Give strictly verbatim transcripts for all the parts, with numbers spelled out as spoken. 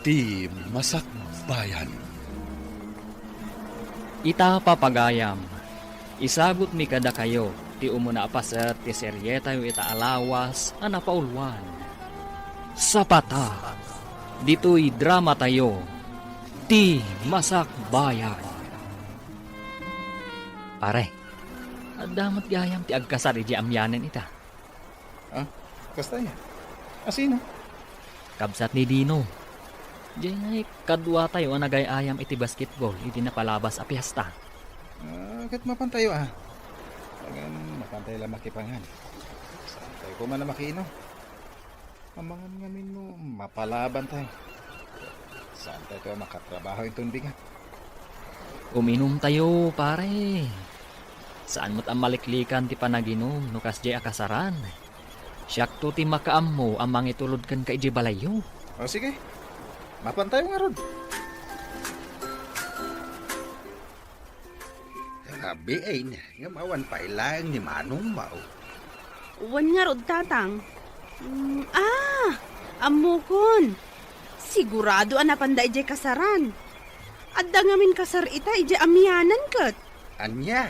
Ti Masakbayan. Ita, papagayam, isagutmi kadakayo ti umuna a paset ti serietayo ita a lawas a napauluan. Sapata, ditoy dramatayo, Ti Masakbayan. Pare, adda met gayam ti agkasar idiay amianen ita. Ah, kasta aya? A sino? Kabsat ni Dino. Diay kaduatayo a nagay-ayam iti basketball idi napalabas a piesta. Ah, ket mapantayo, ah. Agan, mapantayo la makipangan. Saantayo koma a makiinom. Amangan ngamin no mapalabantayo. Saantayo a makatrabaho inton bigat. Uminumtayo, pare. Saan met a maliklikan ti panaginum no kasdiay a kasaran. Siakto ti makaammo a mangitulod kenka idiay balayyo. O, sige. Mapantayo ngarud. Rabiin, ngem awan pay laeng ni manongmo. Wen ngarud, Tatang. Mm, ah, ammokon. Sigurado a napanda idiay kasaran. Adda ngamin kasar ita idiay amianen ket. Ania?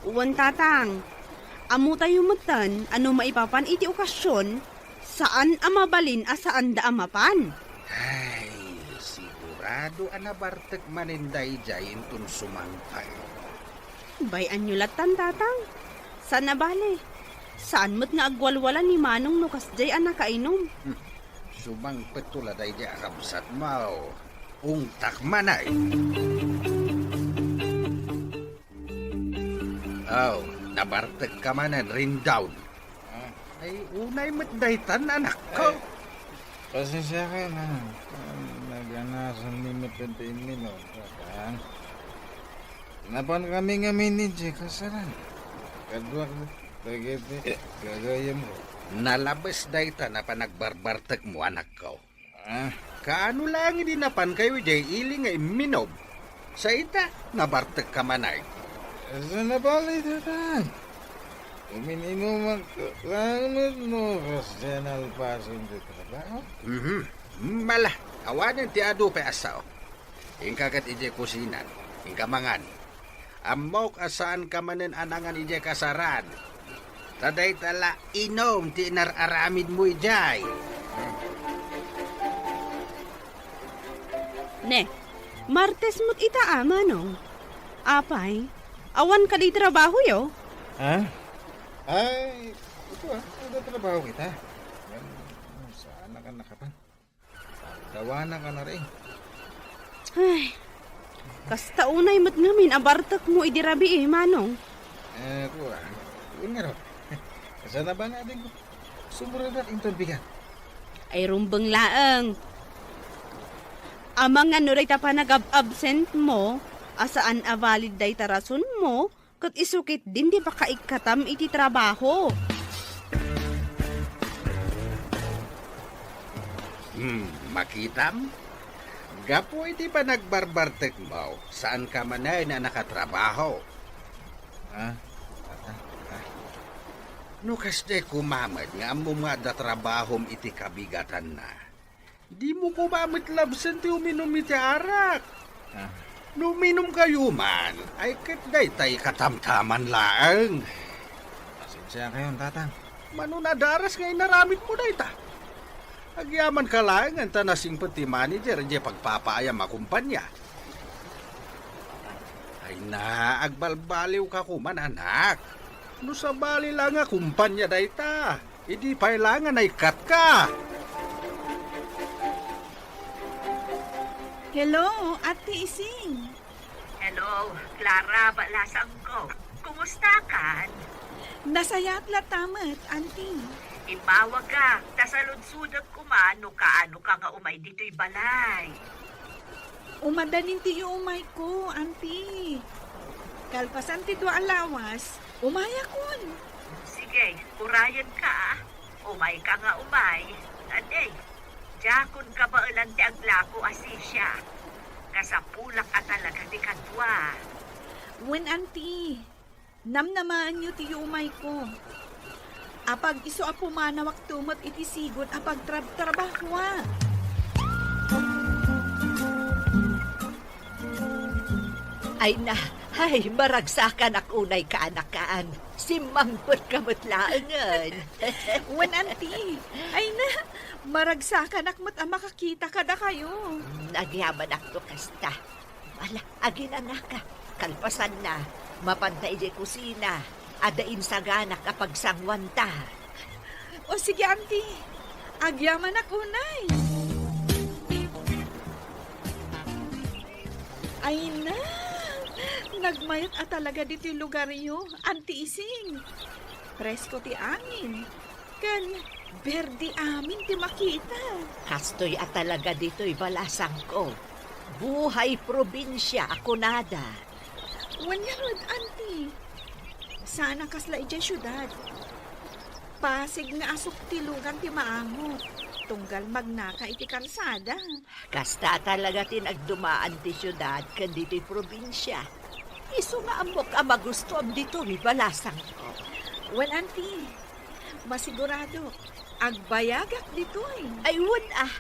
Wen, Tatang. Ammotayo metten a no maipapan iti okasion, saan a mabalin a saanda a mapan. Ay, sigurado a nabartek manen daydiay inton sumangpet. Bay-anyo lattan, Tatang. Saan a bale. Saan met nga agwalwala ni Manong no kasdiay a nakainom. Hmm. Sumangpetto la daydiay a kabsatmo. Ungtak manen. Aw, nabartekka manen, Rindawn. Ah. Ay, unay met daytan, anakko. Ay, pasensiakan, ha. Naganasanmi met ti imminum, Tatang. Napankami ngamin idiay kasaran. Kaduak dagiti gagayemko. Nalabes dayta a panagbarbartekmo, anakko. Ah. Kaano laeng idi napankayo idiay ili nga imminum? Sa ita, nabartekka manen. Saan a bale, Tatang. Umin-inumak laeng met no kasdiay nalpasen ti trabaho. Mhm. Mala, awanen ti adu pay a sao. Inka ket idiay kusinan. Inka mangan. Ammok a saanka manen a nangan idiay kasaran. Ta dayta la inum ti inar-aramidmo idiay. Ne, Martes met ita a, Manong. Apay, awan kadi trabahoyo? Ha? Ay, ito ah, nagtatrabaho kita. Ngem, saan a nakapan? Dawanak a nari. Ay, kasta unay met ngamin a bartekmo idi rabii, Manong. Eh, kua, wen ngarud. Saan a bale, adingko? Sumurada inton bigat. Ay, rumbeng laeng. Amangan no dayta panagab-absentmo, a saan a valid dayta rasonmo, ket isu ketdin ti pakaikkatam iti trabaho. Hmm, makitam? Gapu iti panagbarbartekmo, saanka manen a nakatrabaho. Ah, ah, ah. No kasdiay koma met nga ammom nga adda trabahom iti kabigatanna, dimo koma met labsen ti uminum iti arak. Ah. No uminumkayo man, ay ket dayta ikatamtaman laeng. Pasensiakayon, Tatang. Mano nadaras nga inaramidmo dayta? Agyamanka laengen ta nasingpet ti manager idiay pagpapaayam a kumpania. Ay na, agbalbaliwka koma, anak. No sabali la nga kumpania dayta, idi pay la nga naikkatka. Hello, Ate Ising. Hello, Clara, balasangko. Kumusta kan? Nasayaat latta met, Auntie. Immawag ka, ta saludsodek koma no kaano ka nga umay ditoy balay. Umadanin ti iumayko, Auntie. Kalpasan ti dua a lawas, umayakon. Sige, urayenka, ah. Umayka nga umay. Adi, diakon kabaelan ti aglako a sisya. Kasapulak a talaga ti kadua. Wen, Auntie. Namnamaenyo ti iumayko. Apag-isu a pumanawakto met iti sigud a pagtrabtrabahoak. Ay na, ay, maragsakanak unay, kaanakan. Simmangpetka met laengen. Wen, anti. Ay na, maragsakanak met a makakita kadakayo. Nagyamanakto kasta. Ala, aginanaka. Kalpasanna, mapanta idiay kusina. Adda insaganak a pagsanguanta. O sige, anti. Agyamanak unay. Ay na, nagmayat a talaga ditoy lugaryo, Anti Ising. Presko ti angin, ken berdi amin ti makita. Kastoy a talaga ditoy balasangko. Buhay probinsia a kunada. Wen ngarud, anti. Saan a kasla idiay siudad. Pasig nga asuktilogan ti maammo, tunggal magnaka iti kalsada. Kasta talaga ti nagdumaan ti siudad ken ditoy probinsia. Isu nga ammok a magustuam ditoy balasangko. Wen, anti, masigurado, agbayagak ditoy. Ay, wen, ah.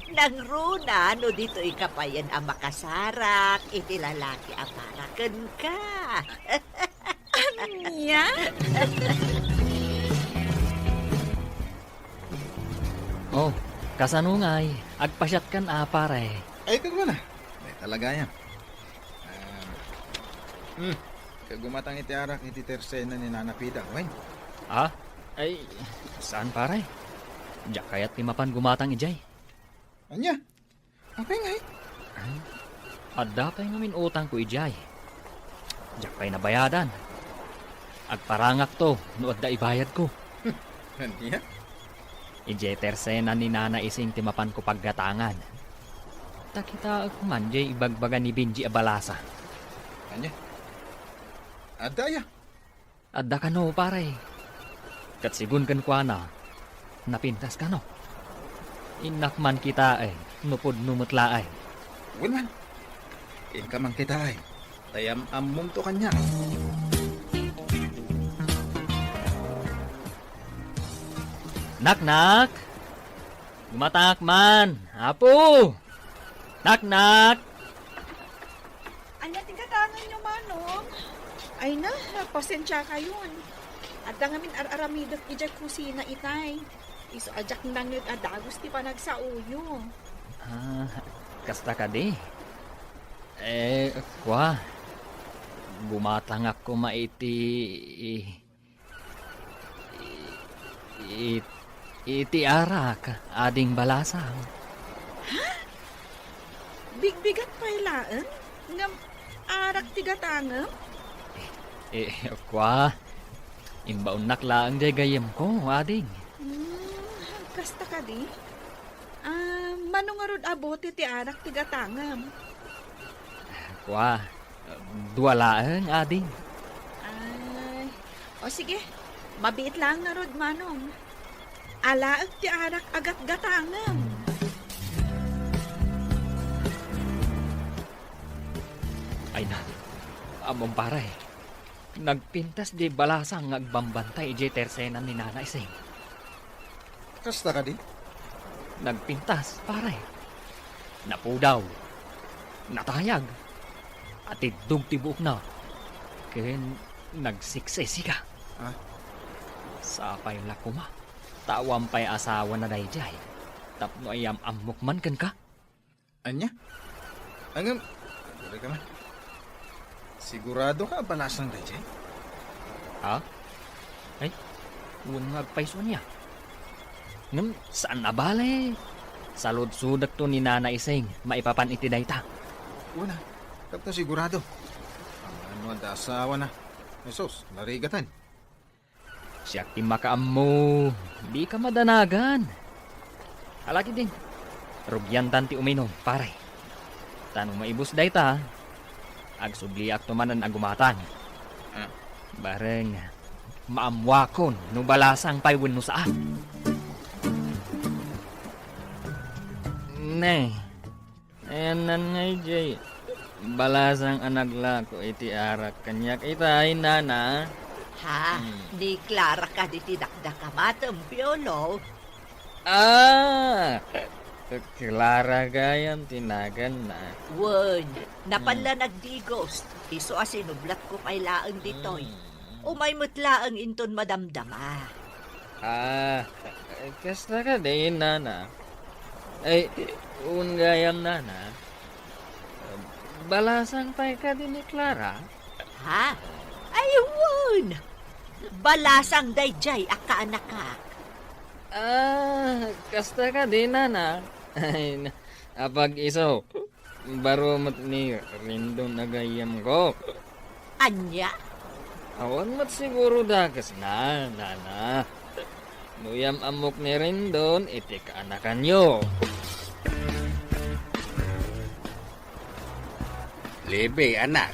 Nangruna no ditoy ka payen a makasarak iti lalaki a para kenka. Ania? Oh, kasano ngay? Agpasiatkan a, pare. Ay, kagwana. Ay, talaga yan. Ah, hmm. Kagumatang iti arak iti tersena ni Nana Pida, wen? Ah? Ay, saan, pare? Diak kayat ti mapan gumatang idiay. Ania? Apay ngay? Adda pay ngamin utangko idiay. Diak pay nabayadan. Agparangakto no adda ibayadko. Ania? Idiay tersena ni Nana Ising ti mapanko paggatangan. Ta kitaek man diay ibagbaga ni Benji a balasa. Ania? Adda aya? Adda kano, pare. Ket sigun kenkuana, napintas kano. Innak man kitaen no pudno met laeng. Wen man, inka man kitaen, ta am-ammonto kaniak. Naknak! Gumatangak man, Apo! Naknak! Ania ti gatanganyo, Manong? Ay na, pasensiakayon. Adda ngamin ar-aramidek idiay kusina itay. Isu a diak nangngeg a dagus ti panagsaoyo. Ah, kasta kadi? Eh, kua, gumatangak koma iti, I-, it-, iti arak, ading balasang. Ha? Bigbigat pay laeng? Ngem arak ti gatangem? Eh, eh, kua, imbaonnak laeng diay gayyemko, ading. Hmm, kasta kadi? Ah, mano ngarud a bote ti arak ti gatangem? Kua, dua laeng, ading. Ay, o sige, mabiit laeng ngarud, Manong. Alaek ti arak a gatgatangem. Ay na, ammom, pare. Nagpintas diay balasang nga agbambantay idiay tersenan ni Nana Ising. Kasta kadi? Nagpintas, pare. Napudaw. Natayag. Atiddog ti buokna. Ken nagsiksisiga. Ah? Sapay la koma ta awan pay asawana daydiay tapno ayam-ammok man kenka. Ania? Ngem, agurayka man. Siguradoka a balasang daydiay? Ha? Ay, wen nga agpayso ania. Ngem saan a bale. Saludsodekto ni Nana Ising maipapan iti dayta. Wen a, tapno sigurado. Amangan no adda asawana. Jesus, narigaten. Siak ti makaammo, dika madanagan. Ala ketdin, rugiantan ti uminom, pare. Ta no maibus dayta, agsubliakto manen a gumatang. Ah. Bareng, maammuakon no balasang pay wenno saan. Ne, Ayanna ngay diay balasang a naglako iti arak kaniak itay, nana. Ha? Hmm. Niklara kadi ti dakdakamatem, Piolo? Ah! Clara gayam ti naganna. Wen, napallan agdigos. Isu a sinublatko pay laeng ditoy. Mm. Umay met laeng inton madamdama. Ah, kasta kadi, nana? Ay, wen gayam, nana. Balasang pay kadi ni Clara? Ha? Ay, wen! Balasang daydiay a kaanakak. Ah, kasta kadi, nana? Ay, na-, apag-isu, baro met ni Rendon a gayyemko. Ania? Awan met siguro dakesna, nana. No yam-ammok ni Rendon iti kaanakanyo. Lebe, anak,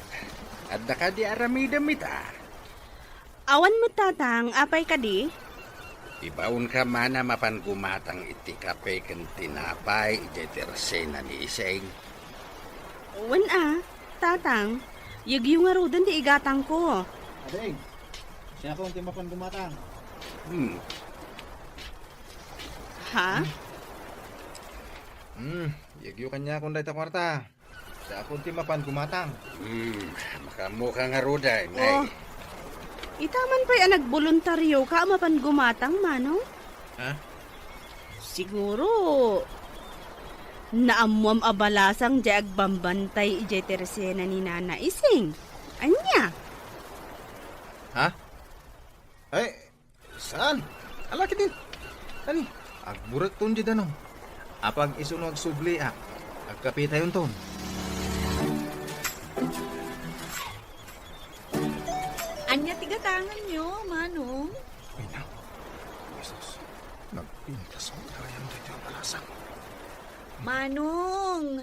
adda kadi aramidem ita? Awan met, tatang, apay kadi? Ibaonka mana mapan gumatang iti kape ken tinapay idiay tersena ni Ising. Wen a, tatang, yegyo ngaruden ti igatangko. Ading, siakon ti mapan gumatang. Hmm. Ha? Hmm, yegyo kaniakon dayta kuarta. Siakon ti mapan gumatang. Hmm, makaammoka ngaruden, nay. Oh. Ita man pay a nagboluntarioka a mapan gumatang, Manong? Ha? Siguro, naammoam a balasang diay agbambantay idiay tersena ni Nana Ising. Ania? Ha? Ay, saan? Ala ketdin. Ani, agburekton diay danum. Apag-isu no agsubliak, agkapetayonton. Ania ti gatanganyo, Manong? Ay, na. Jesus, nagpintas met gayam daytoy a balasang. Manong,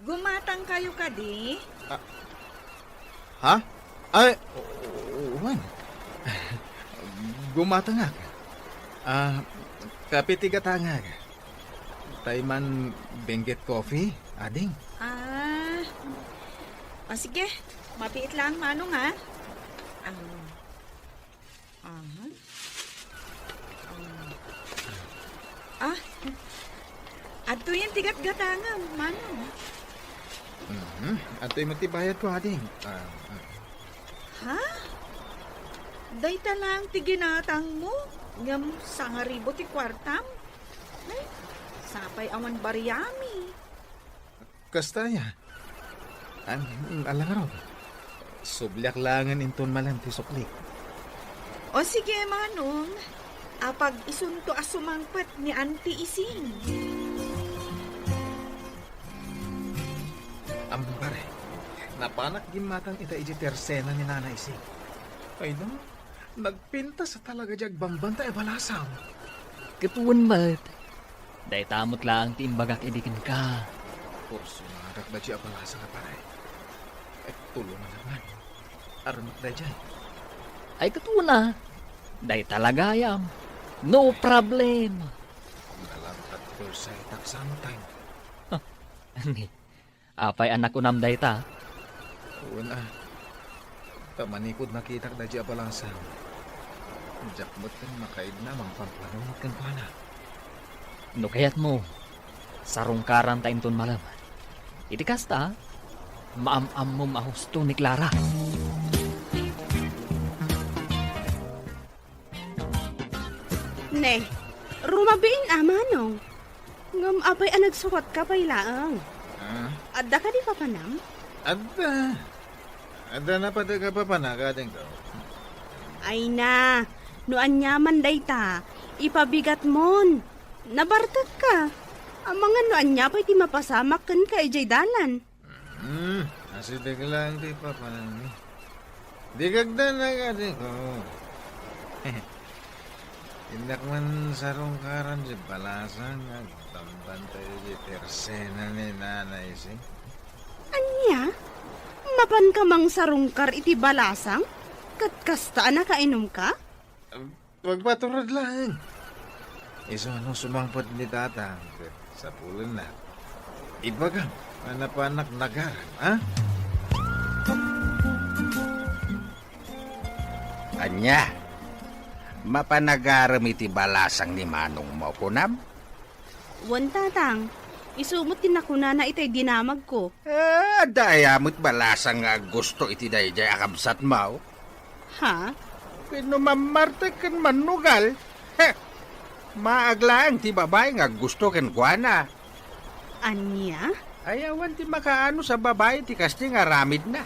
gumatangkayo kadi? Ah. Ha? Ay, o-, o-, wen. Gumatangak. Ah, kape ti gatangak. Tay man Benguet Coffee, ading? Ah. O, sige. Mapiit lang, Manong, ha? Ah. Aha. Ah. Ah, adtoyen ti gatgatangam, Manong. Mhm. Adtoy met ti bayadko, ading. Ah, ah. Ha? Dayta laeng ti ginatangmo? Ngem sangaribu ti kuartam? Ay, sapay awan bariami. Kasta aya. Am, ala ngarud. Subliak laengen inton malem ti suklik. O sige, Manong. Apag-isunto a sumangpet ni Auntie Ising. Am, pare, napanak gimmatang ita idiay tersena ni Nana Ising. Ay, no? Nagpintas a talaga diay agbambantay a balasang. Ket wen met, dayta met laeng ti imbagak idi kenka. Kursunagak daydiay a balasang a pare. Ket tulonganak man. Armek daydiay. Ay, ket wen a. Dayta la gayam. No problem. Nalangkat ko sa itak sometime. Ani? Apay a nakunam dayta? Wen a. Ta manikod nakitak daydiay a balasang, diak met ken makaidna a mangpampanunot kenkuana. No kayatmo, sarungkaranta inton malem. Iti kasta, maam-ammom a husto ni Clara. Ne, rumabiin a, Manong. Ngem apay a nagsukatka pay laeng? Ah? Adda kadi papanam? Adda. Adda napatek a papanak, adingko. Ay na, no aniaman dayta, ipabigatmon. Nabartekka. Amangan no ania pay ti mapasamak kenka idiay dalan. Hmm, asideg laeng ti papananmi. Di kagdan nagadi ko. Innak man sarungkaran ti balasang nga agbambantay ti tersena ni Nanay Sing. Ania? Mapanka mangsarungkar iti balasang? Ket kasta a nakainumka? Magpaturod laeng. Isu no sumangpet ni Tatang ket sapulenna. Ibagam a napanak nagaram, a? Ania? Mapan nagaram iti balasang ni manongmo, kunam? Wen, Tatang. Isu met ti nakunana itay dinamagko. Eh, adda aya met balasang nga aggusto iti daydiay a kabsatmo? Ha? Wenno mammartek ken mannugal? Heh! Maag laeng ti babai nga aggusto kenkuana. Ania? Ay, awan ti makaanus a babai ti kasta nga aramidna.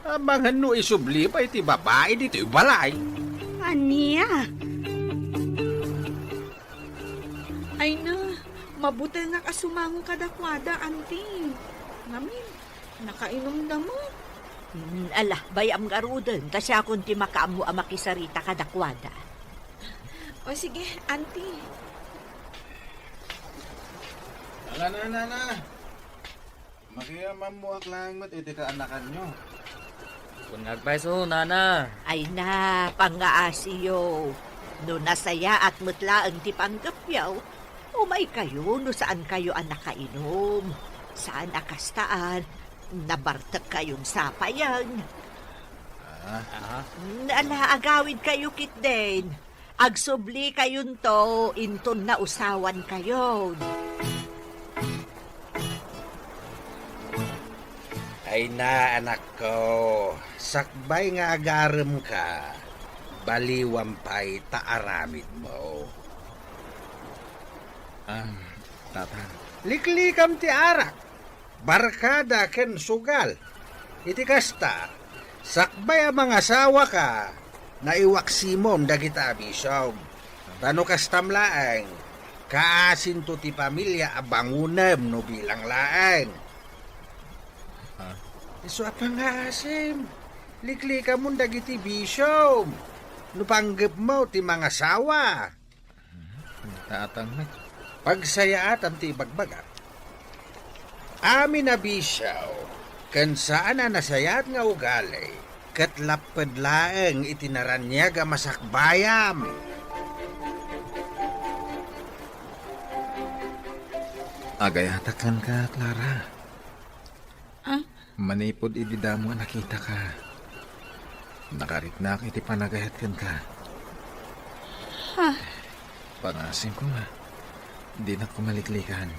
Amangan no isubli pay ti babai ditoy balay. Ania? Ay na, mabutengak a sumango kadakuada, Auntie. Ngamin, nakainumda met. Hmm, ala, bay-am ngaruden, ta siakon ti makaammo a makisarita kadakuada. O sige, Auntie. Ala, na, na, na. Makiamammoak laeng met iti kaanakanyo. Kun nga agpayso, Nana. Ay na, pangngaasiyo. No nasayaat met laeng ti panggepyo, umaykayo no saankayo a nakainum. Saan a kastaan, nabartekkayon sapayen. Ah. Ah. Ala, agawidkayo ketdin. Agsublikayonto inton nausawankayon. Ay na, anakko, sakbay nga agaremka, baliwam pay ta aramidmo. Ah, Tatang. Liklikam ti arak. Barkada ken sugal. Iti kasta, sakbay a mangasawaka, naiwaksimon dagita a bisiom. Ta no kastam laeng, kaasinto ti pamilia a bangonem no bilang laeng. Ah. Isu a pangaasim, liklikamon dagiti bisiom. No panggepmo ti mangasawa. Tatang met. Pagsayaatam ti ibagbagak. Amin a bisio ken saan a nasayaat nga ugali ket lapped laeng iti naraniag a masakbayam. Agayatak kenka, Clara. Ah? Manipud idi damo a nakitaka, nakariknak iti panagayat kenka. Ha? Pangasim koma, dinak koma liklikan.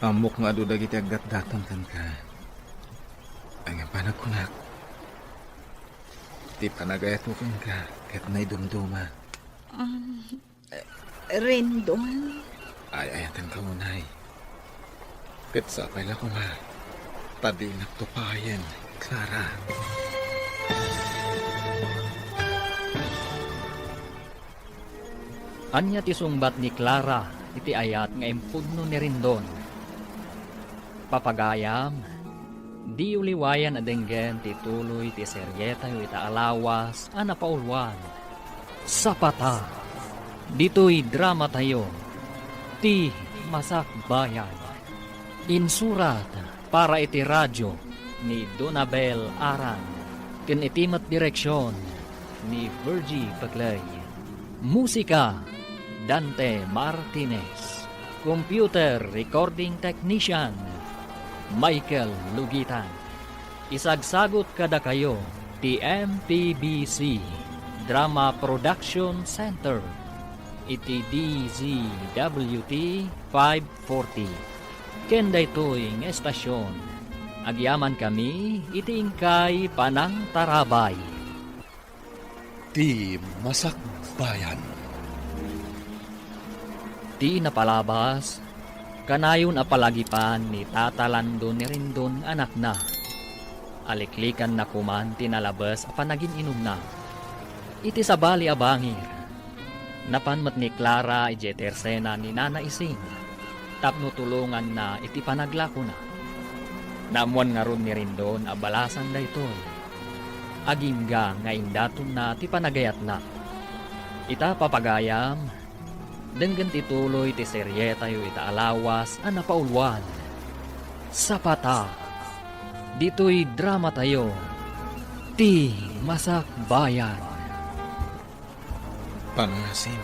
Ammok nga adu dagiti agdatdaton kenka. Ngem panagkunak, ti panagayatko kenka ket naidumduma. Um, Rendon? Ay-ayatenka unay. Ket sapay la koma ta dinakto payen, Clara. Ania ti sungbat ni Clara iti ayat nga impudno ni Rendon? Papagayam, diyo liwayan a denggen ti tuloy ti serietayo ita a lawas a napauluan. Sapata, ditoy dramatayo, Ti Masakbayan. Insurat para iti radio ni Donabel Aran, ken iti met direksion ni Virgie Peclay. Musika, Dante Martinez. Computer Recording Technician, Michael Lugitan. Isagsagut kadakayo ti M P B C Drama Production Center iti D Z W T five forty. Ken daytoy nga estasion, agyamankami iti inkay panangtarabay. Ti Masakbayan. Ti napalabas, kanayon a palagipan ni Tata Lando ni Rendon nga anakna. Aliklikanna koman ti nalabes a panagin-inumna. Iti sabali a bangir, napan met ni Clara idiay tersena ni Nana Ising tapno tulonganna iti panaglakona. Naammoan ngarud ni Rendon a balasang daytoy, agingga nga indatonna ti panagayatna. Ita, papagayam, denggen ti tuloy ti serietayo ita a lawas a napauluan. Sapata, ditoy dramatayo, Ti Masakbayan. Pangasim,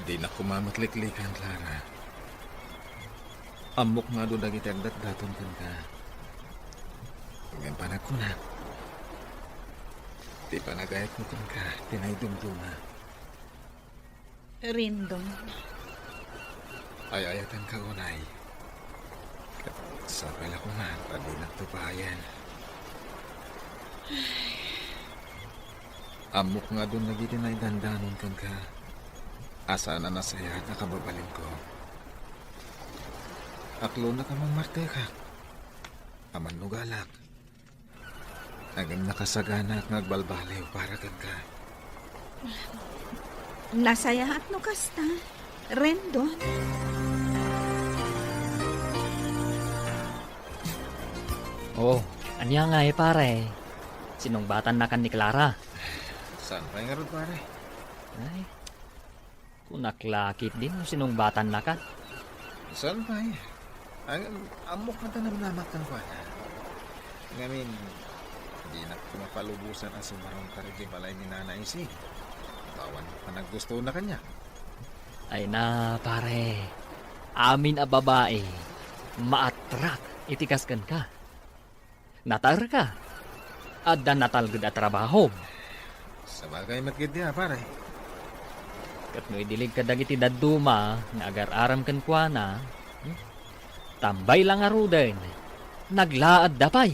dinak koma met liklikan, Clara. Ammok nga adu dagiti agdatdaton kenka. Ngem panagkunak, ti panagayatko kenka ti naidumduma. Rendon, Ay-ayatenka unay. Ket sapay la koma ta dinakto payen. Ammok nga adun dagiti naidandanon kenka a saan a nasayaat a kababalinko. Aklonnak a mangmartekak, a mannugalak, ngem nakasaganaak nga agbalbaliw para kenka. Nasayaat no kasta, Rendon. Oh, ania ngay, pare? Sinungbatannakan ni Clara? Saan pay ngarud, pare? Ay, kunak la ketdin no sinungbatannakan. Saan pay? Ang, ammok nga adda namnamak kenkuana. Ngamin, dinak mapalubosan a sumarungkar idiay balay ni Nana Isi. Awan panaggustona kaniak. Ay na, pare. Amin a babai, maattract iti kas kenka. Natarka. Adda natalged a trabaho. Sabagay met ketdi a, pare. Ket no idilig kadagiti dadduma nga agar-aram kenkuana, hmm? Tambay la ngaruden, naglaadda pay.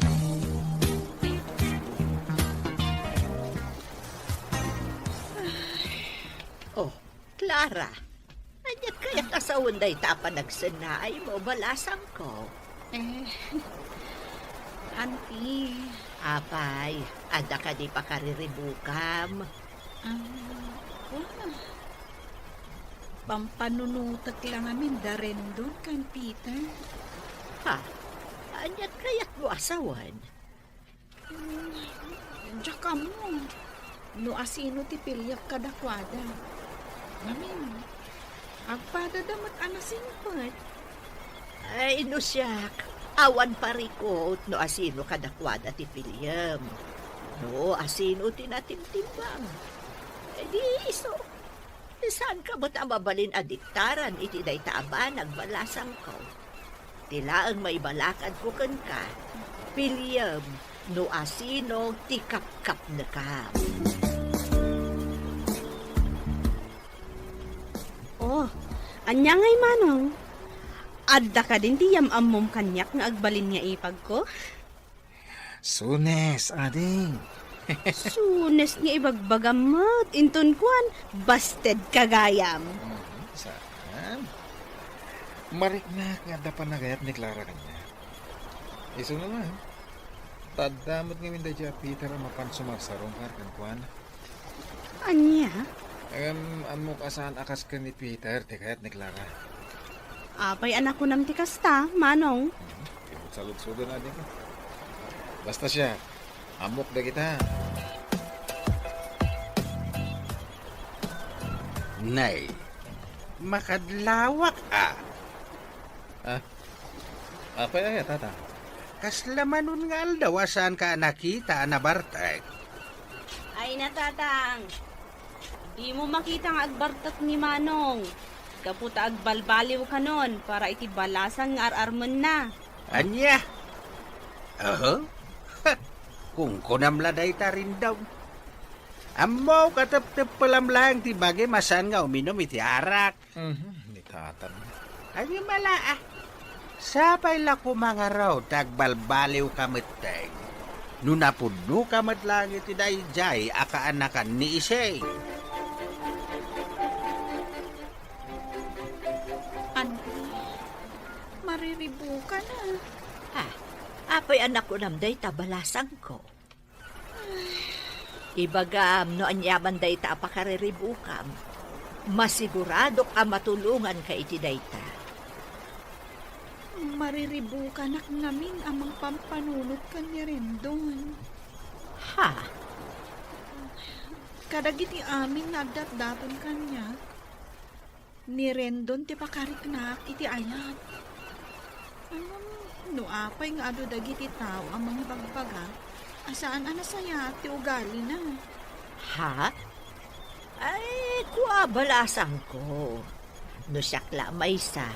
Oh, Clara, ania kayat a sawen dayta a panagsennaaymo, balasangko? Eh, Auntie. Apay, adda kadi pakariribukam? Ah, wala. Pampanunotek la ngamin da Rendon ken Peter. Ha? Ania kayatmo a sawen? Hmm, diak ammo no asino ti piliek kadakuada. Ngamin, agpadada met a nasingpet. Ay, no siak, awan parikut no asino kadakuada ti piliem. No asino ti natimtimbang. Eh, di isu. Saanka met a mabalin a diktaran iti dayta a banag, balasangko. Ti laeng maibalakadko kenka, piliem no asino ti kapkapnekam. Oh, ania ngay, Manong? Adda kadin ti yam-ammom kaniak nga agbalin nga ipagko? Sunes, ading. Sunes nga ibagbagam met, inton kuan, basted ka gayam. Mhm, saan? Mariknak nga adda panagayat ni Clara kaniak. Isu na lang. Ta adda met ngamin daydiay a Peter a mapan sumarsarungkar kenkuana. Ania? Ngem ammok a saan a kas ken ni Peter ti kayat ni Clara. Apay a nakunam ti kasta, Manong? Mhm. Ti saludsodan a dika. Basta siak, ammok dagita. Nay, makadlawak a. Ah? Apay aya, Tatang? Kasla manon nga aldaw a saanka a nakita a nabartek? Ay na, Tatang. Dimo makita nga agbartek ni Manong. Gapu ta agbalbaliw kanon para iti balasang nga ar-armenna. Ania? Aha. Kunkunam la dayta, Rendon. Ammok a tepteppelam laeng ti bagim a saan nga uminum iti arak. Mhm, ni Tatang. Ania mala, a? Sapay la koma ngarud ta agbalbaliwka metten no napudnoka met laeng iti daydiay a kaanakan ni Ising. Anti, mariribukan a. Ah, apay a nakunam dayta, balasangko? Ibagam no aniaman dayta a pakariribukam. Masiguradok a matulonganka iti dayta. Mariribukanak ngamin a mangpampanunot ken ni Rendon. Ha? Kadagiti amin nga addatdaton kaniak, ni Rendon ti pakariknak iti ayat. Ngem no apay nga adu dagiti tao a mangibagbaga a saan a nasayaat ti ugalina? Ha? Ay, kua, balasangko. No siak la maysa,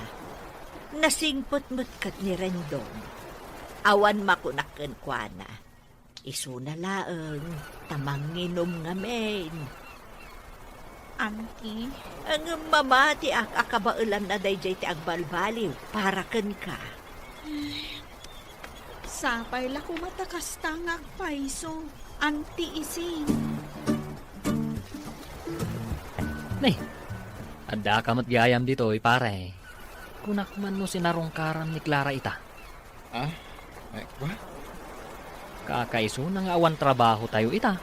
nasingpet met ket ni Rendon. Awan makunak kenkuana. Isuna laeng ta manginum ngamin. Auntie. Ngem mamatiak a kabaelanna daydiay ti agbalbaliw para kenka. Sapay la koma ta kasta nga agpayso, Auntie Ising. Nay, addaka met gayam ditoy, pare. Kunak man no sinarungkaram ni Clara ita. Ah? Ay, kwa? Kakaisuna nga awan trabahotayo ita.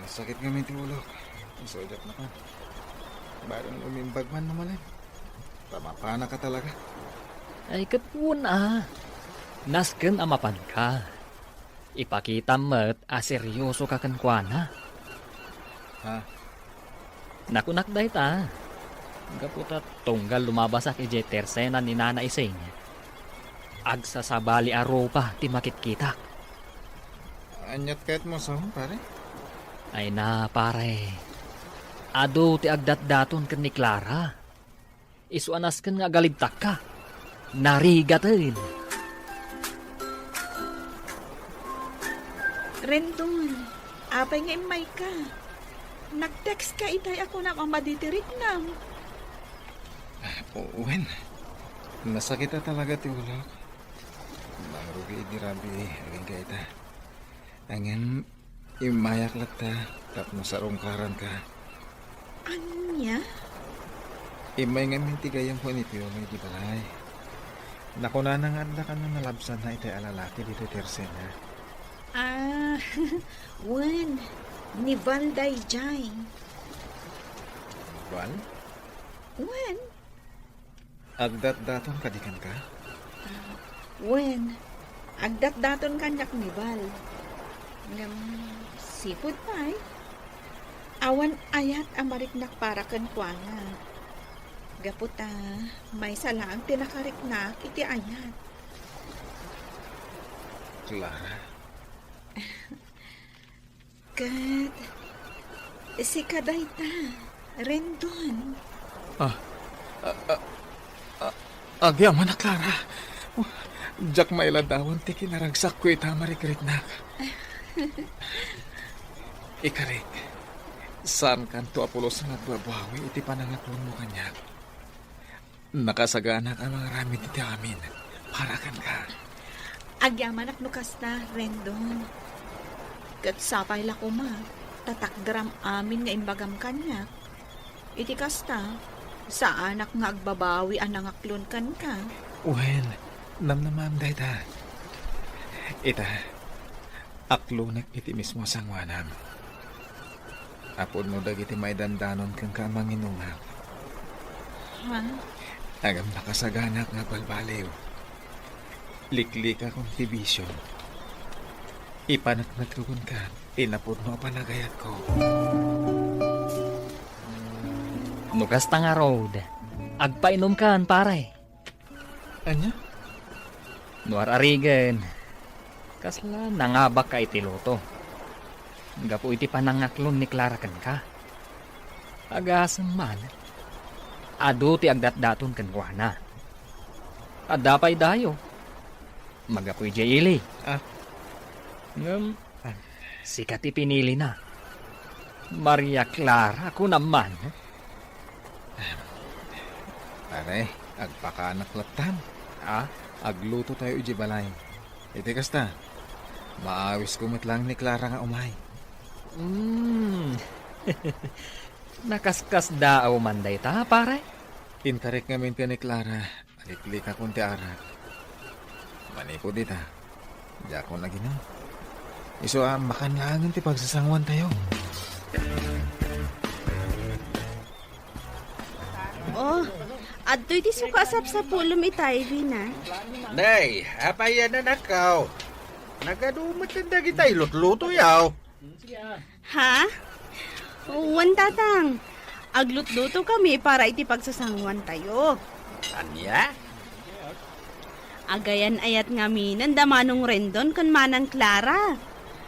Nasakit ngamin ti ulok. Isu diak mapan. Barang umimbag man no malem. Ta mapanaka talaga. Ay, ket wen a. Nasken a mapanka. Ipakitam met a seriosoka kenkuana. Ha? Nakunak dayta, gapu ta tunggal lumabasak idiay tersena ni Nana Ising, agsasabali a rupa ti makitkitak. Aniat kayatmo sa, pare? Ay na, pare. Adu ti agdatdaton ken ni Clara. Isu a nasken nga agalibtakka. Narigaten. Rendon, apay nga immayka? Nag-text ka itay a kunam a madi ti riknam. Ah, o-, wen, nasakit a talaga ti ulok. Mangrugi idi rabii, agingga ita. Ngem, immayak latta tapno sarungkaranka. Ania? Immay ngamin ti gayyemko ni Piolo idiay balay. Nakunana nga adda kano nalabsanna itay a lalaki ditoy tersena. Ah, wen, ni Val daydiay. Val? Wen. Agdatdaton kadi kenka? Ah, wen, agdatdaton kaniak ni Val. Ngem, sipud pay, awan ayat a mariknak para kenkuana. Gapu ta, maysa laeng ti nakariknak iti ayat. Clara? Ket sika dayta, Rendon. Ah, ah, ah, ah, agyamanak, Clara. Diak mailadawan ti kinaragsakko ita a mariknak. Ikarik, saankanto a pulos nga agbabawi iti panangaklonmo kaniak. Nakasaganak a mangaramid iti amin para kenka. Agyamanak no kasta, Rendon. Ket sapay la koma, ta takderam amin nga imbagam kaniak. Iti kasta, saanak nga agbabawi a nangaklon kenka. Wen, namnamaem dayta. Ita, aklonek iti mismo a sangoanam. Apo no dagiti maidandanon kenka a manginumak. Ha? Ngem nakasaganak nga agbalbaliw. Liklikakon ti bisio. Ipaneknekko kenka ti napudno a panagayatko. No kasta ngarud, agpainumkan, pare. Ania? No ar-arigen, kasla nangabakka iti luto. Gapu iti panangaklon ni Clara kenka. Agasem man, adu ti agdatdaton kenkuana. Adda pay dayo. Magapu idiay ili. Ah. Ngem, sika ti pinilina. Maria Clara, kunam man. Pare, agpakaanak lattan. Ah? Aglutotayo idiay balay. Iti kasta, maawisko met laeng ni Clara nga umay. Mm. Nakaskasdaaw man dayta, pare? Intarik ngamin ken ni Clara. Aliklikakon ti arak. Manipud ita, diakon aginum. Isu a makan laengen ti pagsasangoantayo. Oh, adtoy ti suka a sapsapulem itay, Vina. Nay, apay a nanakaw? Nagadu met dagita ilutlutoyaw. Ha? Wen, Tatang. Aglutluto kami para iti pagsasangoantayo. Ania? Agayan-ayat ngaminen da Manong Rendon ken Manang Clara.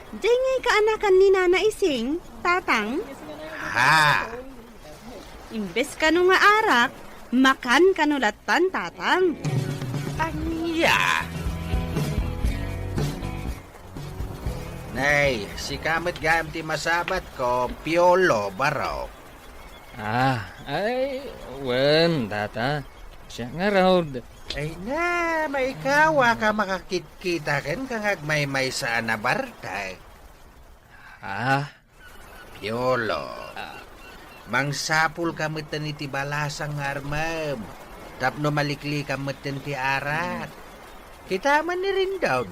Diay ngay kaanakan ni Nana Ising, Tatang? Ha? Imbes kano nga arak, makan kano lattan, Tatang. Ania? Nay, sika met gayam ti masabatko, Piolo, barok. Ah, ay, wen, tata. Siak ngarud. Ay na, maikawak a makakitkita kenka nga agmaymaysa a nabartek. Ah? Piolo, ah, mangsapulka metten iti balasang nga armem tapno maliklikam metten ti arak. Kitaem ni Rendon.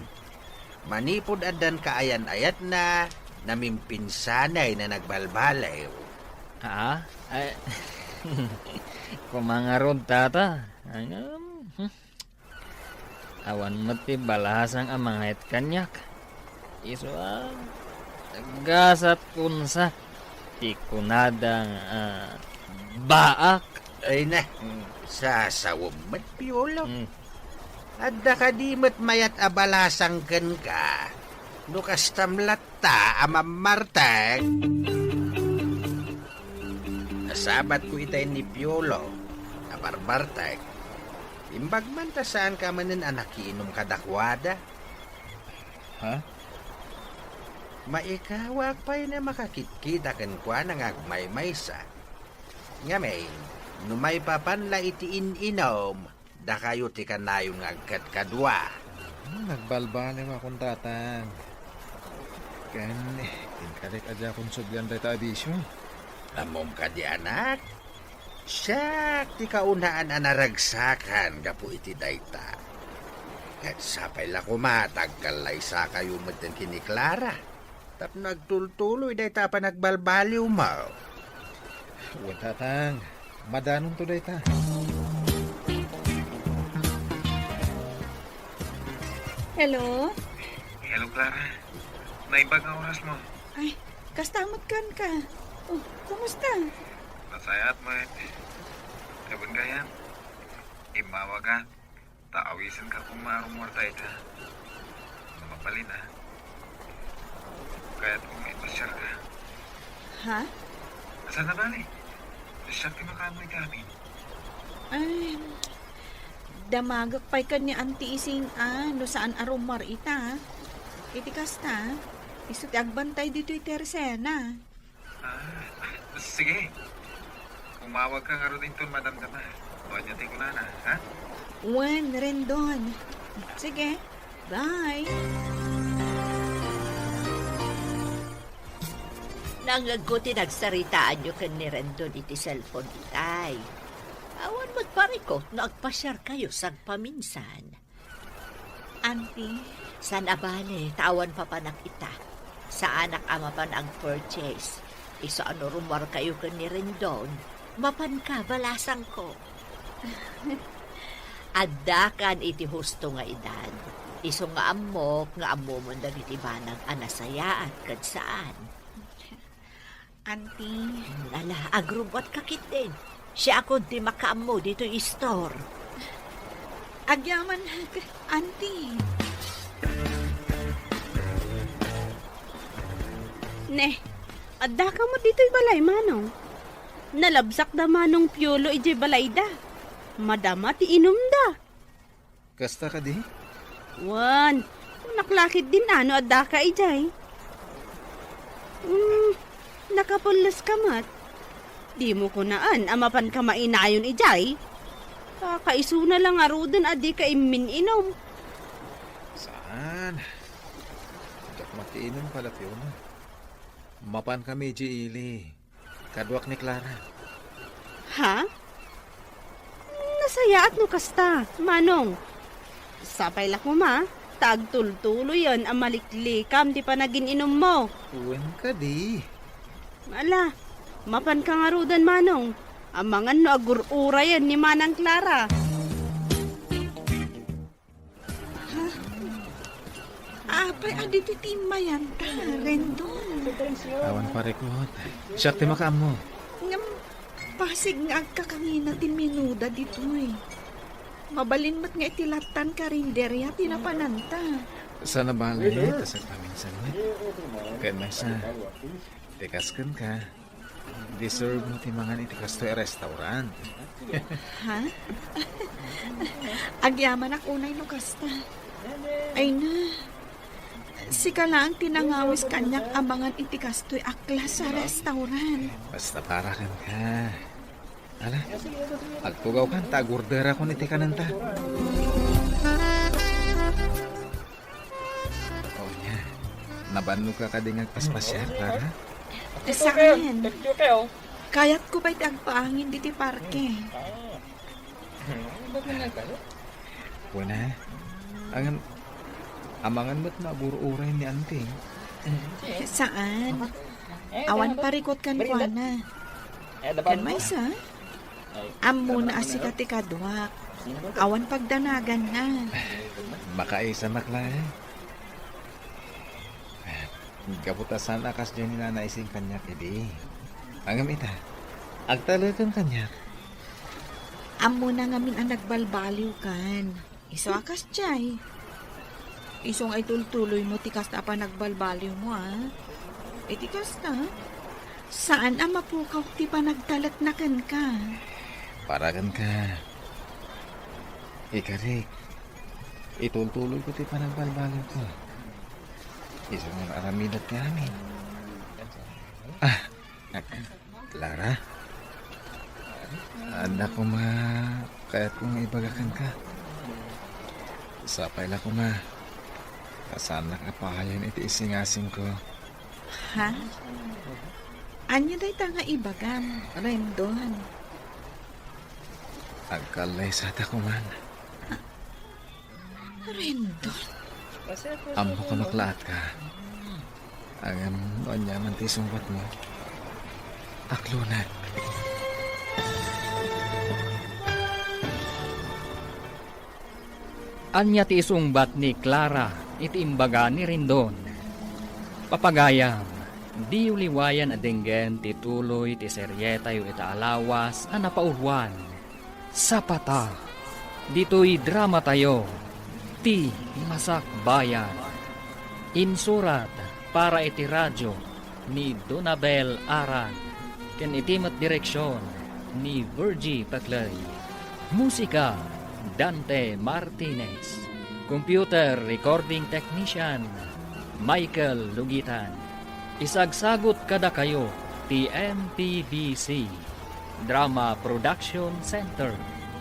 Manipud addan kaayan-ayatna, namimpinsanay na nagbalbaliw. Ah? Ay, koma ngarud, tata. Ay, um, hmm. Awan met ti balasang a mangayat kaniak. Isu a gasat kunsa ti kunada nga, ah, baak. Ay na, sasawem met, Piolo. Hmm. Adda kadi met mayat a balasang kenka? No kastam latta a mammartek. Nasabatko itay ni Piolo a barbartek. Imbag man ta saanka manen a nakiinum kadakuada. Ha? Maikawak pay a makakitkita kenkuana nga agmaymaysa. Ngamin, no maipapan la iti in-inum, dakayo ti kanayon nga agkadkadua. Hmm, nagbalbaliwakon, Tatang. Ken, inkalik a diakon sublian dayta a bisio. Ammom kadi, anak? Siak ti kaunaan a naragsakan gapu iti dayta. Ket sapay la koma ta agkallaysakayo metten ken ni Clara tapno agtultuloy dayta a panagbalbaliwmo. Wen, Tatang. Madanonto dayta. Hello? Hello, Clara. Naimbag nga orasmo. Ay, kasta met kenka. Oh, kumusta? Nasayaat met. Wen gayam, immawagak ta awisenka koma a rummuar dayta. No mabalin, a, kayatko nga ipasiarka. Ha? Saan a bale? Siak ti makaammo iti amin. Ay, damagek pay ken ni Auntie Ising a no saan a rummuar ita. Iti kasta, isu ti agbantay ditoy terasena. Ah, sige. Umawagka ngarud inton madamdama no ania ti kunana, ha? Wen, Rendon. Sige. Bye. Nangngegko ti nagsaritaanyo ken ni Rendon iti cellphone itay. Awan met parikut no agpasiarkayo sagpaminsan. Auntie? Saan a bale, ta awan papanak ita. Saanak a mapan ag-purchase. Isu a no rummuarkayo ken ni Rendon, mapanka, balasangko. Addakan iti husto nga edad. Isu nga ammok nga ammomon dagiti banag a nasayaat ken saan. Auntie. Ala, agrubbuatka ketdin. Siakon ti makaammo ditoy istor. Agyamanak, Auntie. Ne, addaka met ditoy balay, Manong? Nalabsak da Manong Piolo idiay balayda. Madama ti inumda. Kasta kadi? Wen, kunak la ketdin a no addaka idiay. Hmm, nakapulleska met. Dimo kunaan a mapanka mainayon idiay? Kakaisuna la ngaruden a dika immin-inum. Saan? Diak makiinum, Kalapyona. Mapankami idiay ili. Kaduak ni Clara. Ha? Nasayaat no kasta, Manong. Sapay la koma, ta agtultuloyen a maliklikam ti panagin-inummo. Wen kadi. Ala, mapanka ngaruden, Manong. Amangan no agur-urayen ni Manang Clara. Ha? Apay, adi ti timmay anta, Rendon? Awan parikut. Siak ti makaammo. Ngem, pasig nga agkakangina ti minuda ditoy. Mabalin met nga iti lattan karinderya ti napananta. Saan a bale, ta sagpaminsan met. Ken maysa, ti kas kenka, deserve mo ti mangan iti kastoy a restaurant. Ha? Agyamanak unay no kasta. Ay na. Sika laeng ti nangawis kaniak a mangan iti kastoy a klase a restaurant. Basta para kenka. Ala, agtugawkan ta agorderakon iti kanenta. O nia, nabannoka kadi nga agpaspasiar, Clara? Saan? Kayatko pay ti agpaangin ditoy parke. Wen a, ngem amangan met no agur-uray ni Auntie. Saan. Awan parikut kenkuana. Ken maysa, ammona a sika ti kaduak. Awan pagdanaganna. Makaisa, Makla. Gapu ta saan a kasdiay ni Nana Ising kaniak idi. Ngem ita, agtaleken kaniak. Ammona ngamin a nagbalbaliwkan. Isu a kasdiay. Isu nga itultuloymo ti kasta a panagbalbaliwmo, a. Iti kasta, saan a mapukaw ti panagtalekna kenka. Para kenka, ikarik, itultuloyko ti panagbalbaliwko. Isu nga aramidek ti amin. Ah, Clara? Adda koma kayatko nga ibaga kenka. Sapay la koma ta saannak a paayan iti isingasingko. Ha? Ania dayta nga ibagam, Rendon? Agkallaysata koman. Rendon? Ammok a maklaatka. Ngem no aniaman ti isungbatmo, aklonek. Ania ti isungbat ni Clara iti imbaga ni Rendon? Papagayam, diyo liwayan a denggen ti tuloy ti serietayo ita a lawas a napauluan. Sapata, ditoy dramatayo, Ti Masakbayan. Insurat para iti radyo ni Donabel Aran, ken iti met direksion ni Virgie Paclay. Musika, Dante Martinez. Computer recording technician, Michael Lugitan. Isagsagut kadakayo ti M P B C Drama Production Center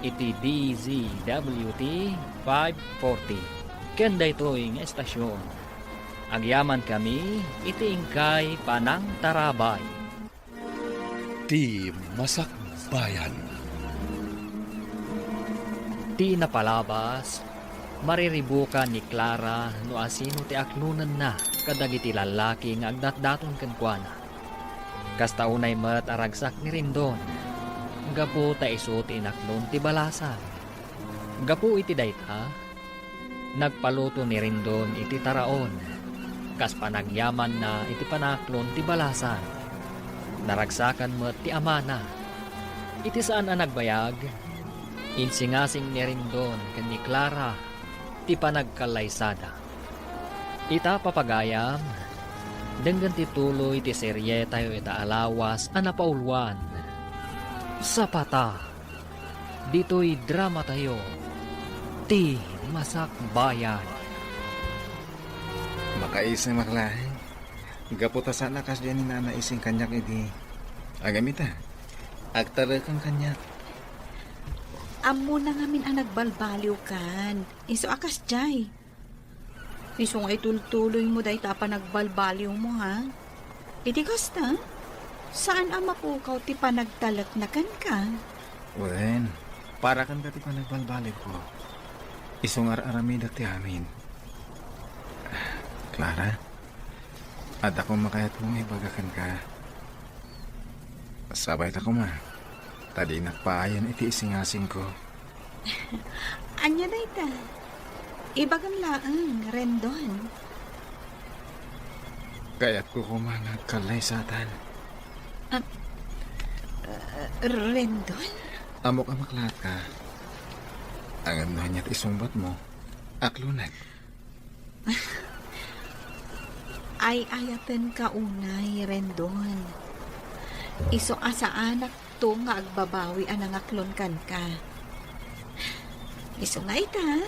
iti D Z W T five forty. Ken daytoy nga estasion, agyamankami iti inkay panangtarabay. Ti Masakbayan. Ti napalabas, mariribukan ni Clara no asino ti aklonenna kadagiti lallaki nga agdatdaton kenkuana. Kasta unay met a ragsak ni Rendon, gapu ta isu ti inaklon ti balasan. Gapu iti dayta, nagpaluto ni Rendon iti taraon, kas panagyamanna iti panaaklon ti balasan. Naragsakan met ti amana. Iti saan a nagbayag, insingasing ni Rendon ken ni Clara ti panagkallaysada. Ita, papagayam, denggen ti tuloy ti serietayo ita a lawas a napauluan. Sapata, ditoy dramatayo, Ti Masakbayan. Makaisem, Makla. Gapu ta saan a kasdiay ni Nana Ising kaniak idi. Ngem ita, agtaleken kaniak. Ammona ngamin a nagbalbaliwkan. Isu a kasdiay. Isu nga itultuloymo dayta a panagbalbaliwmo, ha? Iti kasta, saan a mapukaw ti panagtalekna kenka. Wen, para kenka ti panagbalbaliwko. Isu nga ar-aramidek ti amin. Clara, adda koma kayatko nga ibaga kenka. Sabayta koma, ta dinak paayan iti isingasingko. Ania dayta? Ibagam laeng, Rendon. Kayatko koma nga agkallaysatan. Ah, ah, Rendon? Ammok a maklaatka. Ngem no ania ti isungbatmo, aklonek. Ay-ayatenka unay, Rendon. Isu a saanakto nga agbabawi a nangaklon kenka. Isu nga ita,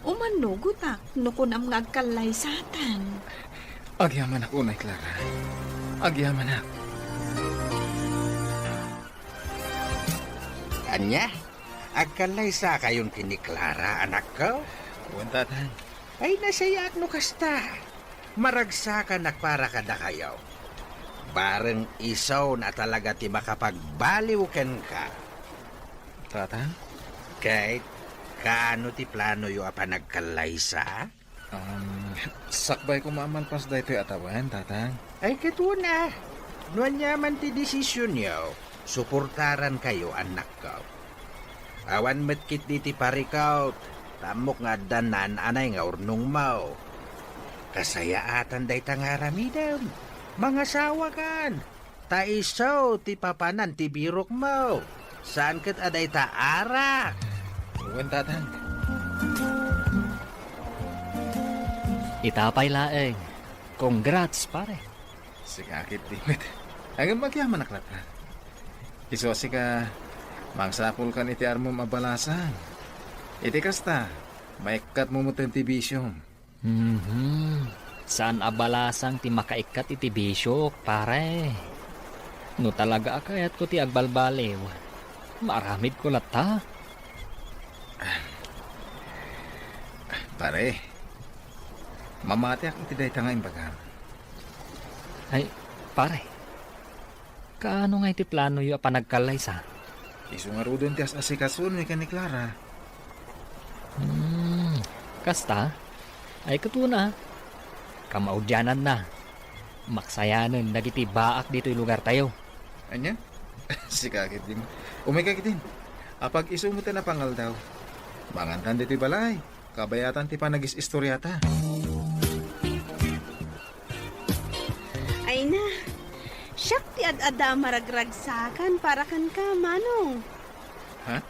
Umanugotak no kunam nga agkallaysatan. Agyamanak unay, Clara. Agyamanak. Ania? Agkallaysakayon ken ni Clara, anakko? Wen, Tatang. Ay, nasayaat no kasta. Maragsakanak para kadakayo. Bareng isu a talaga ti makapagbaliw kenka. Tatang? Kate, kaano ti planoyo a panagkallaysa? Um, sakbay koma a malpas daytoy a tawen, Tatang. Ay, ket wen a, no aniaman ti desisionyo, suportarankayo, annakko. Awan met ketdi ti parikut, ta ammok nga adda naan-anay nga urnongmo. Kasayaatan dayta nga aramidem. Mangasawakan. Ta isu ti papanan ti birokmo. Saan ket a dayta arak. Wen, Tatang. Ita pay laeng. Congrats, pare. Sika ketdi met. Ngem agyamanak latta. Isu a sika, mangsapulkan iti armom a balasang. Iti kasta, maikkatmo met ti bisiom. Mhm. Saan a balasang ti makaikkat iti bisiok, pare. No talaga a kayatko ti agbalbaliw, maaramidko latta. Pare, mamatiak iti dayta nga imbagam. Ay, pare. Kaano nga iti planoyo a panagkallaysa? Isu ngaruden ti as-asikasomi ken ni Clara. Hmm, kasta? Ay, ket wen a. Kamaudiananna. Maksayanen dagiti baak ditoy lugartayo. Ania? Sika ketdin. Umayka ketdin. Apag-isu met a napangaldaw. Mangantan ditoy balay. Kabayatan ti panagis-istoriata. Ay na, siak ti ad-adda a maragragsakan para kenka, Manong. Ha?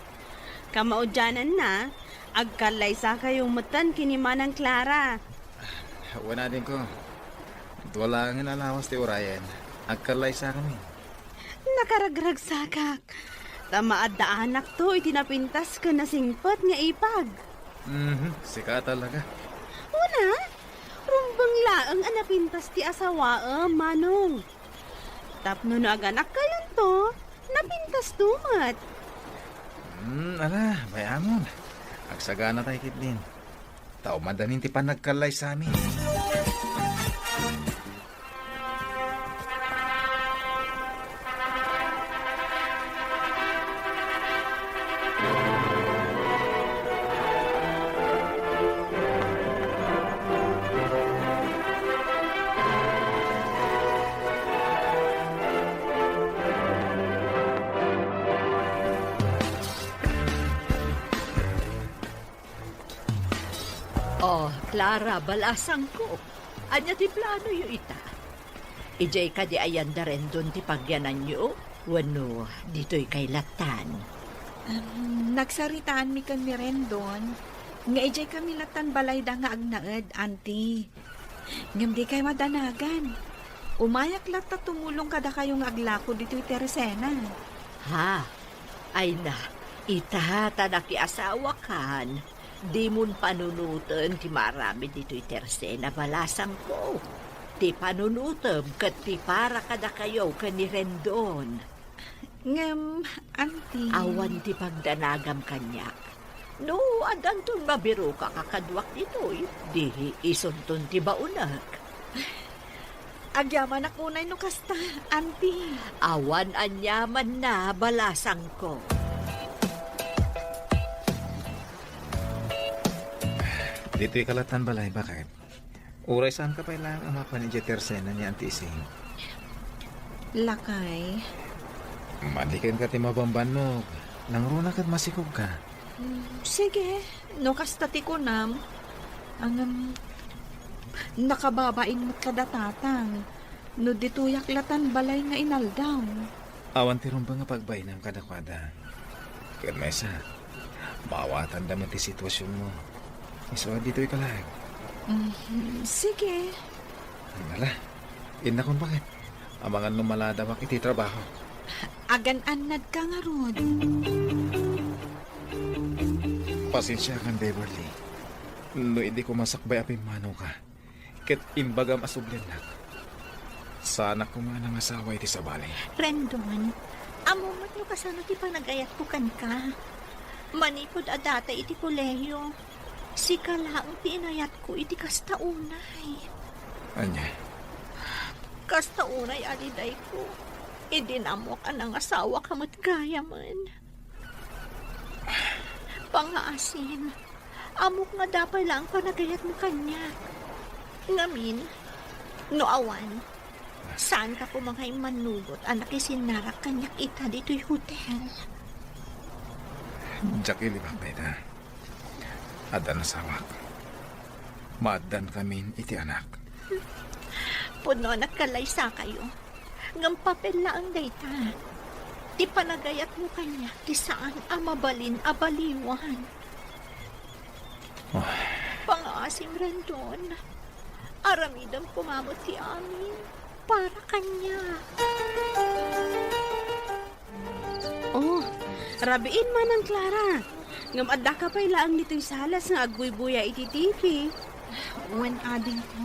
Kamaudiananna, agkallaysakayo metten ken ni Manang Clara. Wen, adingko. Dua laengen a lawas ti urayen. Agkallaysakami. Nakaragragsakak. Ta maaddaanakto iti napintas ken nasingpet nga ipag. Mhm, sika talaga. Wen a, rumbeng laeng a napintas ti asawaem, Manong. Tapno no aganakkayonto, napintasto met. Hmm, ala, bay-amon. Agsaganatay ketdin. Ta umadanin ti panagkallaysami. Oh, Clara, balasangko. Ania ti planoyo ita? Idiay kadi ayan da Rendon ti pagyananyo? Wenno ditoy kay lattan? Em, nagsaritaanmi ken ni Rendon nga idiay kami lattan balayda nga agnaed, Auntie. Ngem dikay madanagan. Umayak latta tumulong kadakayo nga aglako ditoy Teresena. Ha? Ay na, ita ta nakiasawakan, dimon panunoten ti maaramid ditoy Teresena, balasangko. Ti panunotem ket ti para kadakayo ken ni Rendon. Ngem, Auntie. Awan ti pagdanagam kaniak. No, addanton mabirokak a kaduak ditoy, di isunton ti baonek. Agyamanak unay no kasta, Auntie. Awan aniamanna, balasangko. Ditoy ka lattan balay, baket. Uray saanka pay laeng a mapan idiay Teresena ni Auntie Ising? Lakay. Madi kenka ti mabambannog. Nangruna ket masikogka. Mm, sige, no kasta ti kunam. Ngem, nakababain met kada Tatang. No ditoyak lattan balay nga inaldaw. Awan ti rumbeng a pagbainam kadakuada. Ken maysa, maawatanda met ti situasionmo. Isu a ditoy ka laeng. Mhm, sige. Ala, innakon, baket. Amangan no maladawak iti trabaho. Agan-annadka ngarud. Pasensiakan, Beverly. No idi koma sakbay a pimmanoka, ket imbagam a subliannak, saanak koma a nangasawa iti sabali. Rendon, ammom met no kasano ti panagayatko kenka. Manipud a data iti kolehiyo, sika laeng ti inayatko iti kasta unay. Ania? Kasta unay a lidayko, idi naammuak a nangasawaka met gayamen. Pangngaasim, ammok nga adda pay laeng panagayatmo kaniak. Ngamin, no awan, saanka koma nga immannugot a nakisinnarak kaniak ita ditoy hotel. Diak ilibak dayta. Adda nasawak. Maaddankamin iti anak. Pudno a nagkalaysakayo. Ngem papel laeng dayta. Ti panagayatmo kaniak ti saan a mabalin a baliwan. Ah. Pangngaasim, Rendon. Aramidem koma met ti amin para kaniak. Oh, rabiin, Manang Clara. Ngem addaka pay laeng ditoy salas nga agbuybuya iti T V. Wen, adingko.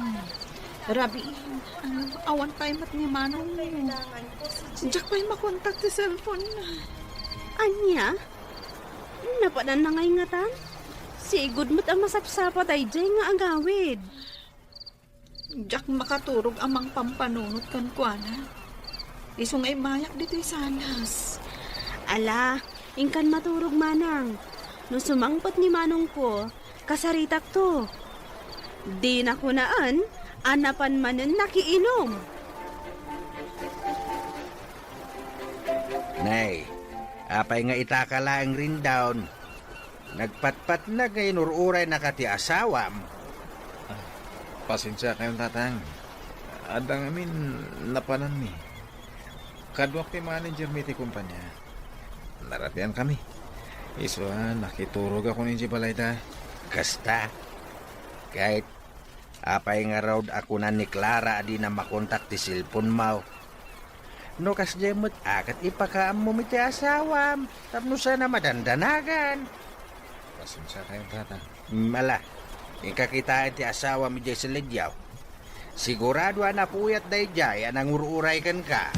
Rabiin, ano, awan pay met ni manongmo. Diak pay makontak ti cellphone na. Ania? Napananna ngay ngatan? Sigud met a masapsapa daydiay nga agawid. Diak makaturog a mangpampanunot kenkuana. Isu nga immayak ditoy salas. Ala, inkan maturog, Manang. No sumangpet ni manongko, kasaritakto. Dina kunaen a napan manen nakiinum. Nay, apay nga itaka laeng, Rendon? Nagpatpatnag nga inur-uraynaka ti asawam. Ah, pasensiakayon, Tatang. Adda ngamin napananmi. Kaduak ti manager mi ti kumpanya. Narabiankami. Isu a nakiturogakon idiay balayda. Kasta. Ket apay ngarud a kuna ni Clara a dina makontak ti cellphone-mo? No kasdiay met a, ket ipakaammom iti asawam tapno saan a madandanagan. Pasensiakayon, Tatang. Mm, ala, inka kitaen ti asawam idiay salidaw. Sigurado a napuyat daydiay a nangur-uray kenka.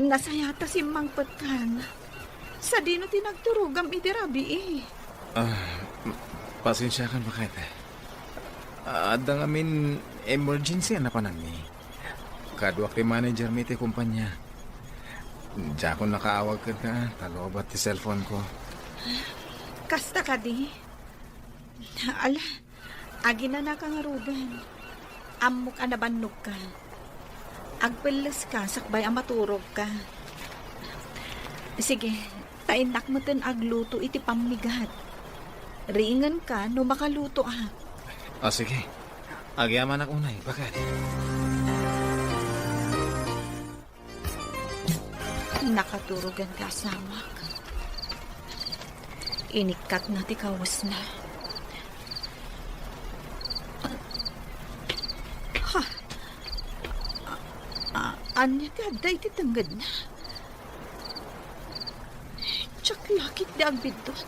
Nasayaat a simmangpetkan. Sadino ti nagturogam iti rabii? Ah, m-, pasensiakan, baket. Adda ngamin emergency a napananmi. Kaduak ti manager mi iti kumpanya. Diakon nakaawag kenka ta lobat ti cellphone-ko. Kasta kadi? Ala, aginanaka ngaruden. Ammok a nabannogka. Agpelleska sakbay a maturogka. Sige, ta innak meten agluto iti pammigat. Riingenka no makalutoak. Ah, sige. Agyamanak unay, baket. Nakaturogan ti asawak. Inikkatna ti kawesna. Ha? A-, a-, ania ti adda iti tengngedna? Diak lakip ti agbiddut.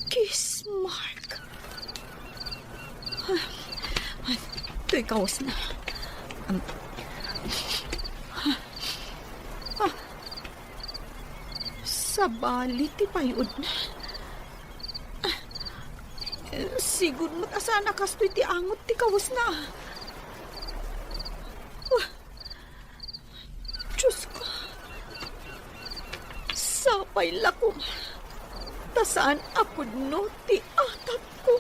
Kiss mark. Ay, toy kawesna. Am, ah, ah. Sabali ti pay-odna. Ah, sigud met a saan a kastoy ti angot ti kawesna. Ah. Diosko, sapay la koma ta saan a pudno ti atapko.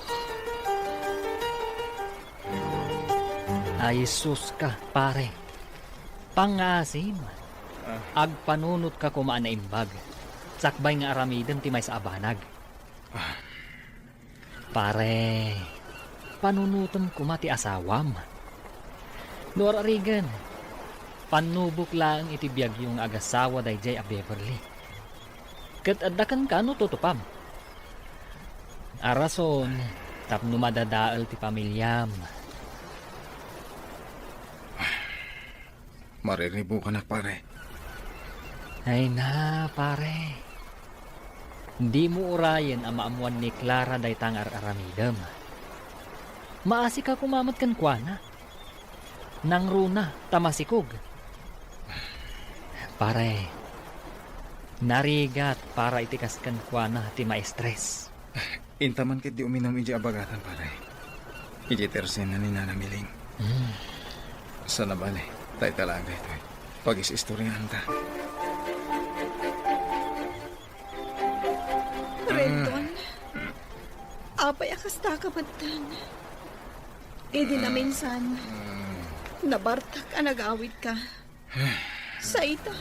Ay, sus ka, pare. Pangngaasim. Ah. Agpanunotka koma a naimbag. Sakbay nga aramidem ti maysa a banag. Ah. Pare, panunotem koma ti asawam. No ar-arigen, pannubok laeng iti biagyo nga agasawa daydiay a Beverly. Ket adda kenka no tutupam. A rason tapno madadael ti pamiliam. Mariribukanak, pare. Ay na, pare. Dimo urayen a maammuan ni Clara dayta nga ar-aramidem. Maasika koma met kenkuana. Nangruna ta masikog. Pare, narigat para iti kas kenkuana ti maestres. Intaman ket di uminum idiay abagatan, pare. Idiay tersena ni Nana Miling. Hmm. Sana bale, dayta laeng daytoy. Pagis-istorianta. Rendon, apay a kasta ka metten? Idi naminsan, nabartek a nagawidka. Sa ita,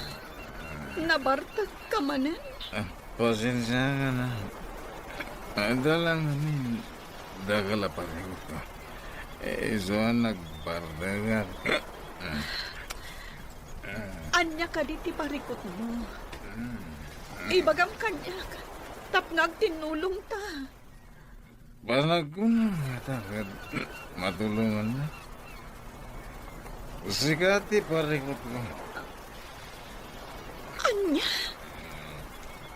nabartek ka manen? Ah, pasensiaka na. Adda lang ngamin dakkel a parikutko. Isu a nagbartekak. Ania kadi ti parikutmo? Ibagam kaniak tapno agtinnulongta. Panagkunam ngata ket matulongannak. Sika ti parikutko. Ania?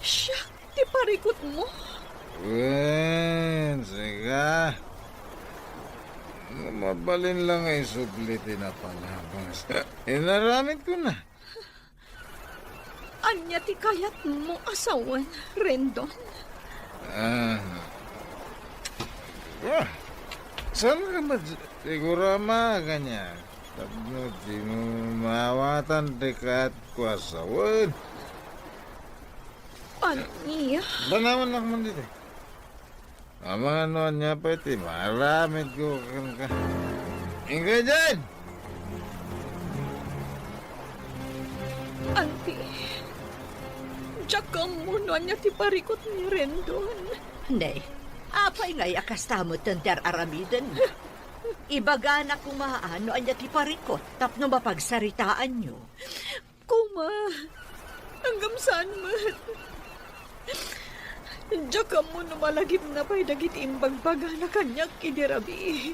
Siak ti parikutmo? Wen, sika. No mabalin lang nga isubli ti napalabas, inaramidko na. Ania ti kayatmo a sawen, Rendon? Ah. Ah. Saan ka ba siguro, ama, kanya? Tapno dimo maawatan ti kayatko a sawen. Ania? Banawan ako man dito. Amangan no ania pay ti maaramidko kenka. Inka diay! Anti, diak ammo no ania ti parikut ni Rendon. Ne, apay ngay a kasta metten ti ar-aramiden? Ibagana koma no ania ti parikut tapno mapagsaritaanyo. Koma, ngem saan met. Diak ammo no malagipna pay dagiti imbagbagana kaniak idi rabii.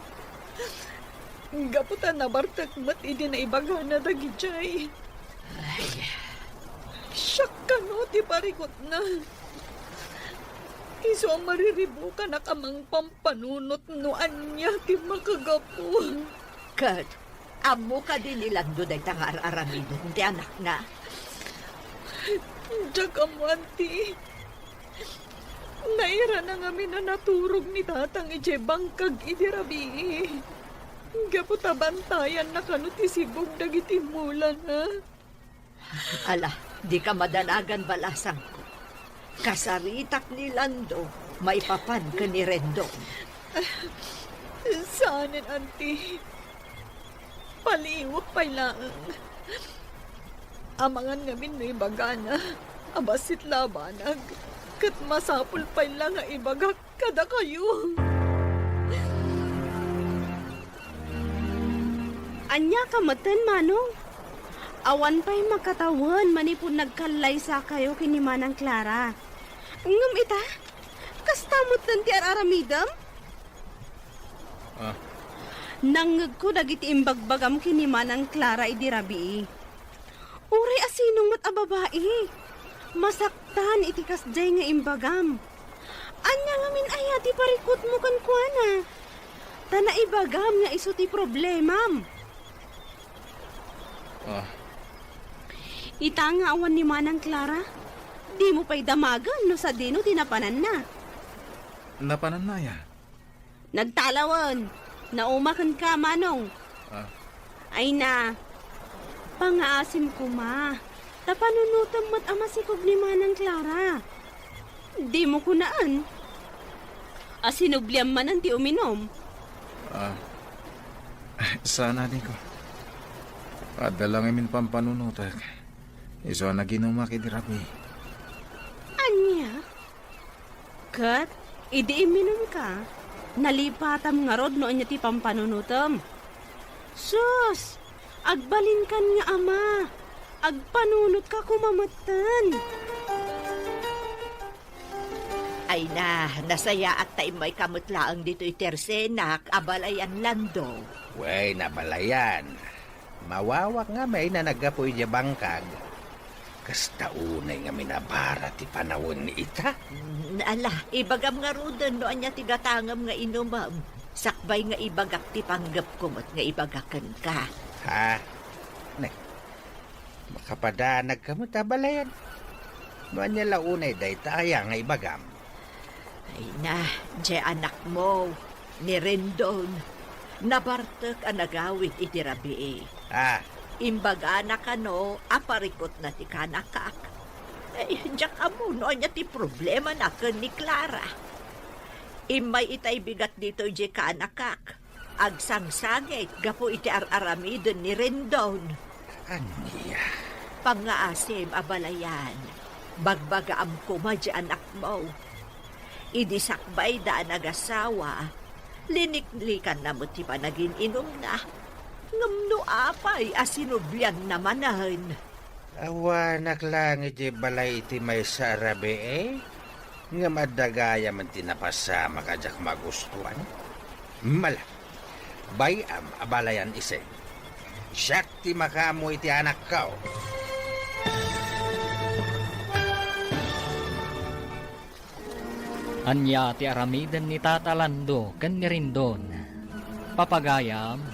Gapu ta nabartek met idi naibagana dagidiay. Ay. Siak kano ti parikutna. Isu a mariribukanak a mangpampanunot no ania ti makagapu. Ket Ammo kadi ni Lando dayta nga ar-aramiden ti anakna? Diak ammo, Anti. Nairana ngamin a naturog ni Tatang idiay bangkag idi rabii. Gapu ta bantayanna kano ti sibug dagiti mulana. Ala, dika madanagan, balasangko. Kasaritak ni Lando maipapan ken ni Rendon. Saanen, Anti. Paliiwek pay laeng. Amangan ngamin no ibagana a bassit la a banag, ket masapul pay la nga ibagak kadakayo. Ania ka metten, Manong? Awan pay makatawen manipud nagkallaysakayo ken ni Manang Clara. Ngem ita, kasta metten ti ar-aramidem? Ah. Nangngegko dagiti imbagbagam ken ni Manang Clara idi rabii. Uray a sinong met a babai, masaktan iti kasdiay nga imbagam. Ania ngamin aya ti parikutmo kenkuana? Ta naibagam nga isu ti problemam. Ah. Ita nga awan ni Manang Clara, dimo pay damagen no sadino ti napananna. Napananna aya? Nagtalawen. Nauma kenka, Manong. Ah. Ay na, pangaasim koma. Ta panunotem met a masikog ni Manang Clara. Dimo kunaan a sinubliam manen ti uminum. Ah, saan, adingko. Adda lang imin pampanunotek. Isu a naginumak idi rabii. Ania? Ket idi imminumka, nalipatam ngarud no ania ti pampanunotem. Sus! Agbalinkan nga ama! Agpanunotka koma metten! Ay na, nasayaat ta immayka met laeng ditoy tersenak a balayan, Lando. Wen, nabalayan. Mawawak ngamin a naggapu idiay bangkag. Kasta unay ngamin a bara ti panawen ita? Mm, ala, ibagam ngaruden no ania ti gatangem nga inumem. Sakbay nga ibagak ti panggepko met nga ibaga kenka. Ha? Ne, makapadanagka met a balayan. No ania la unay dayta aya nga ibagam? Ay na, diay anakmo, ni Rendon, nabartek a nagawid iti rabii. Ah. Imbagana kano a parikutna ti kanakak. Ay, diak ammo no ania ti problemana ken ni Clara. Immay itay bigat ditoy diay kanakak. Agsangsangit gapu iti ar-aramiden ni Rendon. Ania? Pangngaasim a balayan, bagbagaam koma diay anakmo. Idi sakbayda a nagasawa, liniklikanna met ti panagin-inumna. Ngem no apay a sinublianna manen? Awanak laeng idiay balay iti maysa a rabii, ngem adda gayamen ti napasamak a diak magustuan. Mala, bay-am a balayan, Ising. Siak ti makaammo iti anakko. Ania ti aramiden ni Tata Lando ken ni Rendon? Papagayam,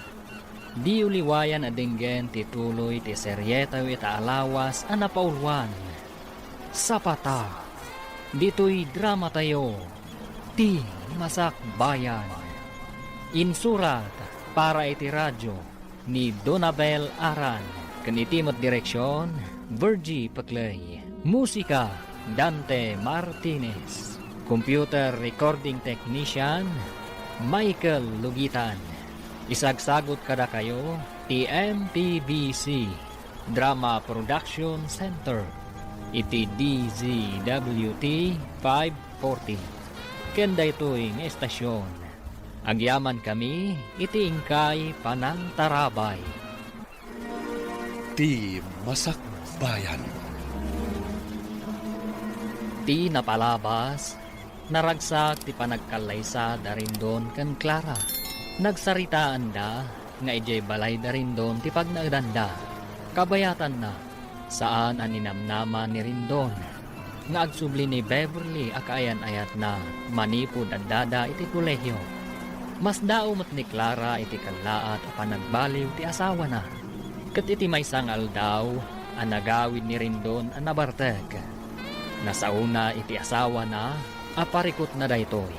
diyo liwayan a denggen ti tuloy ti serietayo ita a lawas a napauluan. Sapata, ditoy dramatayo, Ti Masakbayan. Insurat para iti radyo ni Donabel Aran, ken iti met direksion, Virgie Peclay. Musika, Dante Martinez. Computer recording technician, Michael Lugitan. Isagsagut kadakayo ti M P B C Drama Production Center iti D Z W T five forty. Ken daytoy nga estasion, agyamankami iti inkay panangtarabay. Ti Masakbayan. Ti napalabas, naragsak ti panagkallaysa da Rendon ken Clara. Nagsaritaanda nga idiay balay da Rendon ti pagnaedanda. Kabayatanna, saan a ninamnama ni Rendon nga agsubli ni Beverly a kaayan-ayatna manipud addada iti kolehio. Masdaaw met ni Clara iti kallaat a panagbaliw ti asawana. Ket iti maysa nga aldaw a nagawid ni Rendon a nabartek, nasaona iti asawana a parikutna daytoy.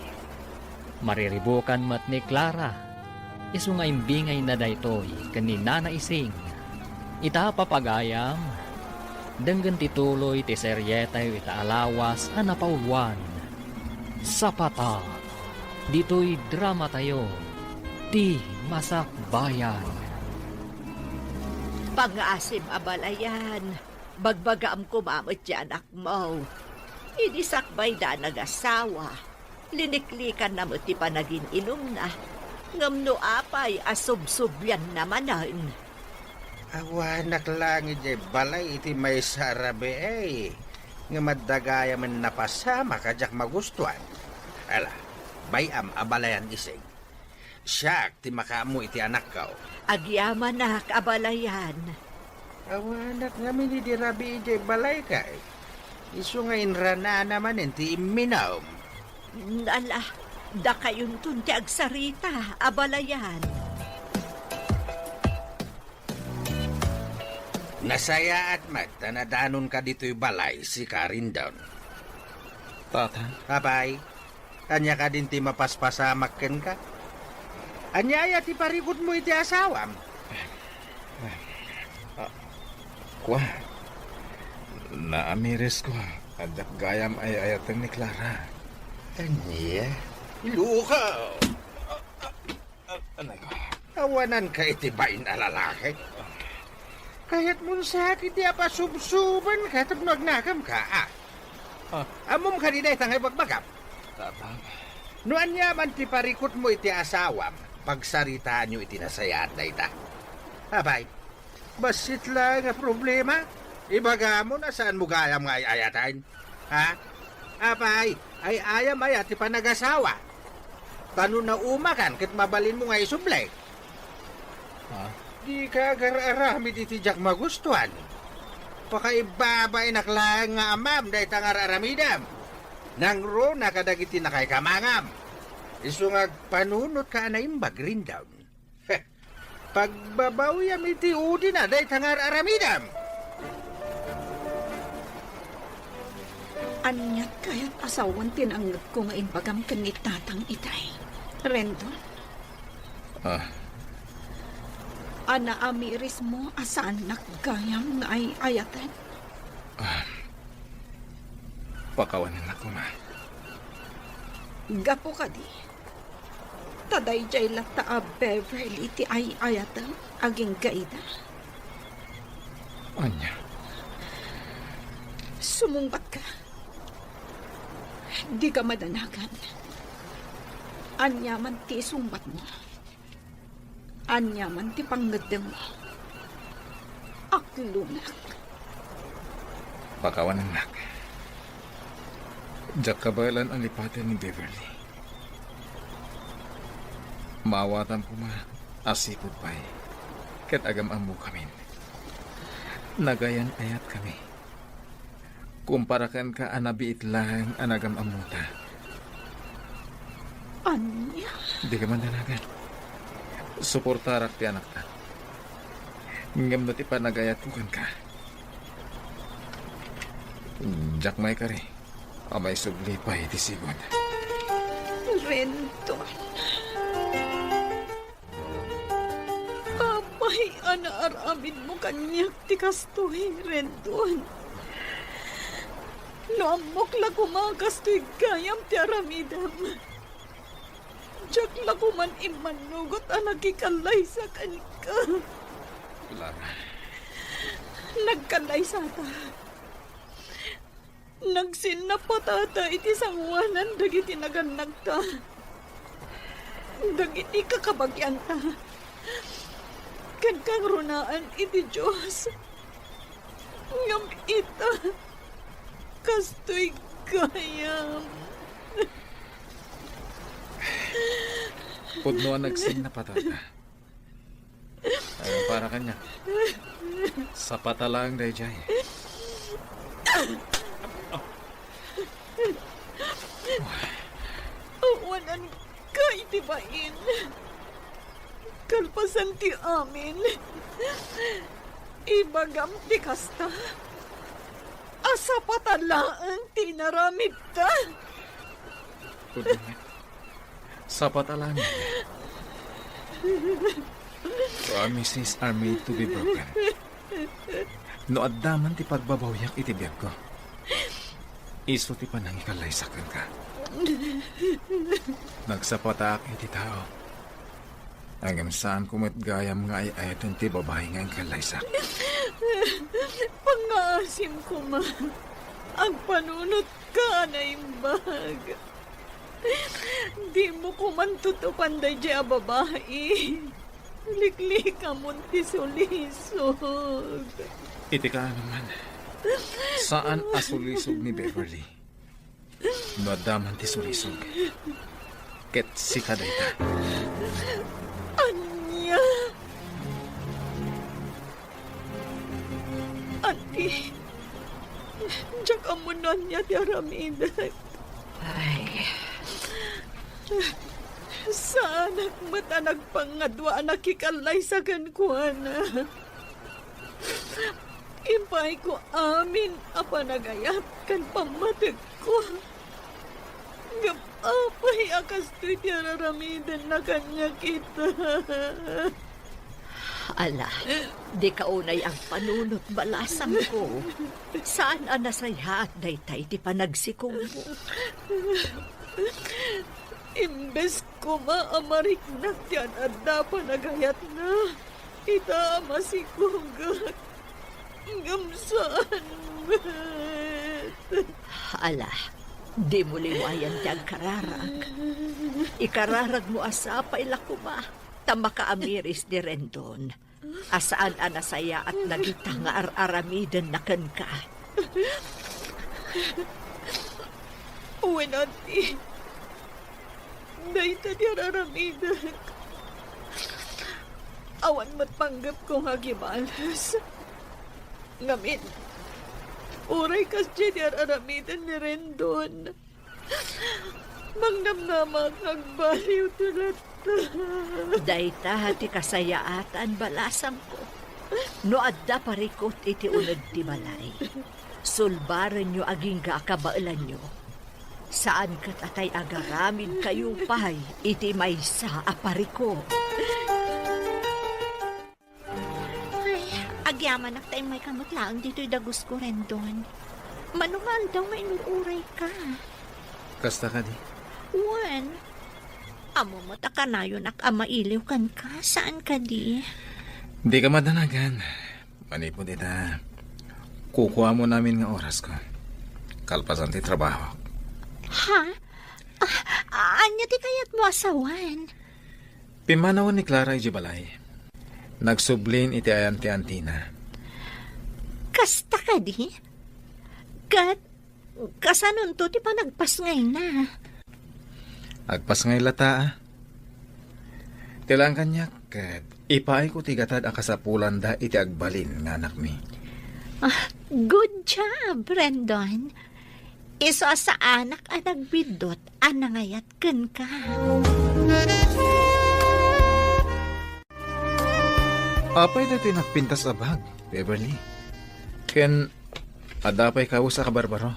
Mariribukan met ni Clara, isu nga imbingayna daytoy ken ni Nana Ising. Ita, papagayam, denggen ti tuloy ti serietayo ita a lawas a napauluan. Sapata, ditoy dramatayo, Ti Masakbayan. Pangngaasim a balayan, bagbagaam koma met ti anakmo. Idi sakbayda a nagasawa, liniklikanna met ti panagin-inumna, ngem no apay a subsublianna manen? Awanak laeng idiay balay iti maysa a rabii, ngem adda gayamen napasamak a diak magustuan. Ala, bay-am a balayan, Ising. Siak ti makaammo iti anakko. Agyamanak a balayan. Awanak ngamin idi rabii idiay balay kay. Isu nga inranana manen ti imminawem. Ala, dakayonton ti agsarita a balayan. Nasayaat met ta nadanonka ditoy balay, sika, Rendon. Tata. Apay, ania kadin ti mapaspasamak kenka? Ania aya ti parikutmo iti asawam? Ah, kua, naamirisko a diak gayam ay-ayaten ni Clara. Ania? Luka! Ah, anay ko. Awananka iti bain a lalaki. Kayatmon sakit ti apasubsubanka tapno agnakamka, a? Ah. Ammom kadi dayta nga ibagbagam? Tatang. No ania man ti parikutmo iti asawam, pagsaritaanyo iti nasayaat dayta. Apay, bassit laeng a problema. Ibagamon a saanmo gayam nga ay-ayaten. Ha? Apay, ay-ayam aya ti panagasawa? Ta no naumakan ket mabalinmo nga isubli. Ha? Dika agar-aramid iti diak magustuan. Pakaibabainak laeng nga amam dayta nga ar-aramidem. Nangruna kadagiti nakaikamangam. Isu nga agpanunotka a naimbag, Rendon. Heh, pagbabawyam iti udina dayta nga ar-aramidem. Aniat kayat a sawen ti nangngegko nga imbagam ken ni Tatang itay, Rendon? Ah. A naamirismo a saannak gayam nga ay-ayaten? Ah. Pakawanennak koma. Gapu kadi, ta daydiay latta a Beverly ti ay-ayatem agingga ida. Ania? Sumungbatka. Dika madanagan. Aniaman ti isungbatmo, aniaman ti pangngeddengmo, aklonak. Pakawanennak. Diak kabaelan a lipaten ni Beverly. Maawatam koma a sipud pay ket agam-ammokamin. Nagayan-ayatkami. Kumpara kenka a nabiit laeng a nagam-ammota. Ania? Dika madanagan. Suportarak ti anakta. Ngem no ti panagayatko kenka, diak maikari a maisubli pay ti sigud. Rendon. Apay a naaramidmo kaniak ti kastoy, Rendon? No ammok la koma a kastoy gayam ti aramidem, diak la koman immannugot a nakikallaysa kenka. Clara. Nagkallaysata. Nagsinnapatata iti sangoanan dagiti nagannagta, dagiti kakabagianta, ken kangrunaan iti Dios. Ngem ita, kastoy gayam. Pudno a nagsinnapatata. Ay, para kaniak. Sapata laeng daydiay. Awananka iti bain. Kalpasan ti amin, ibagam ti kasta a sapata laeng ti inaramidta. Pudno met. Sapata laeng. Promises are made to be broken. No adda man ti pagbabawyak iti biagko, isu ti panangikallaysak kenka. Nagsapatak iti tao. Ngem saanko met gayam nga ay-ayaten ti babai nga inkallaysak. Pangngaasim koma. Agpanunotka a naimbag. Dimo koman tutupan daydiay a babai. Liklikamon ti sulisog. Iti kaano man, saan a sulisog ni Beverly. No adda man ti sulisog, ket sika dayta. Ania? Anti, diak ammo no ania ti aramidek. Ay. Saanak met a nagpangadua a nakikallaysa kenkuana. Impaayko amin a panagayat ken pammatekko. Ngem apay a kastoy ti araramidenna kaniak ita? Ala, dika unay agpanunot, balasangko. Saan a nasayaat dayta iti panagsikogmo. Imbes koma a mariknak ti ad-adda a panagayatna, ita a masikogak, ngem saan met. Ala, dimo liwayan ti agkararag. Ikararagmo a sapay la koma ta makaamiris ni Rendon a saan a nasayaat dagita nga ar-aramidenna kenka. Wen, anti, dayta ti ar-aramidek. Awan met panggepko nga agibales. Ngamin, Uray kasdiay ti ar-aramiden ni Rendon. Mangnamnamak nga agbaliw ti latta. Dayta ti kasayaatan, balasangko. No adda parikut iti uneg ti balay, sulbarenyo agingga a kabaelanyo. Saan ket a tay agaramidkayo pay iti maysa a parikut. Ay, agyamanak ta immayka met laeng ditoy dagusko, Rendon. Mano nga aldaw nga inur-urayka? Kasta kadi? Wen, ammo met a kanayonak a mailiw kenka, saan kadi? Dika madanagan. Manipud ita, kukuamon amin nga orasko kalpasan ti trabaho. Ha? Ah, ania ti kayatmo a sawen? Pimmanawen ni Clara idiay balay. Nagsublin iti ayan ti antina. Kasta kadi? Ket kasanonto ti panagpasngayna? Agpasngay latta, a. Ti laeng kaniak, ket ipaayko ti gatad a kasapulanda iti agbalin nga anakmi. Ah, good job, Rendon. Isu a saanak a nagbiddut a nangayat kenka. Apay daytoy nagpintas a bag, Beverly? Ken adda pay kawes a kabarbaro?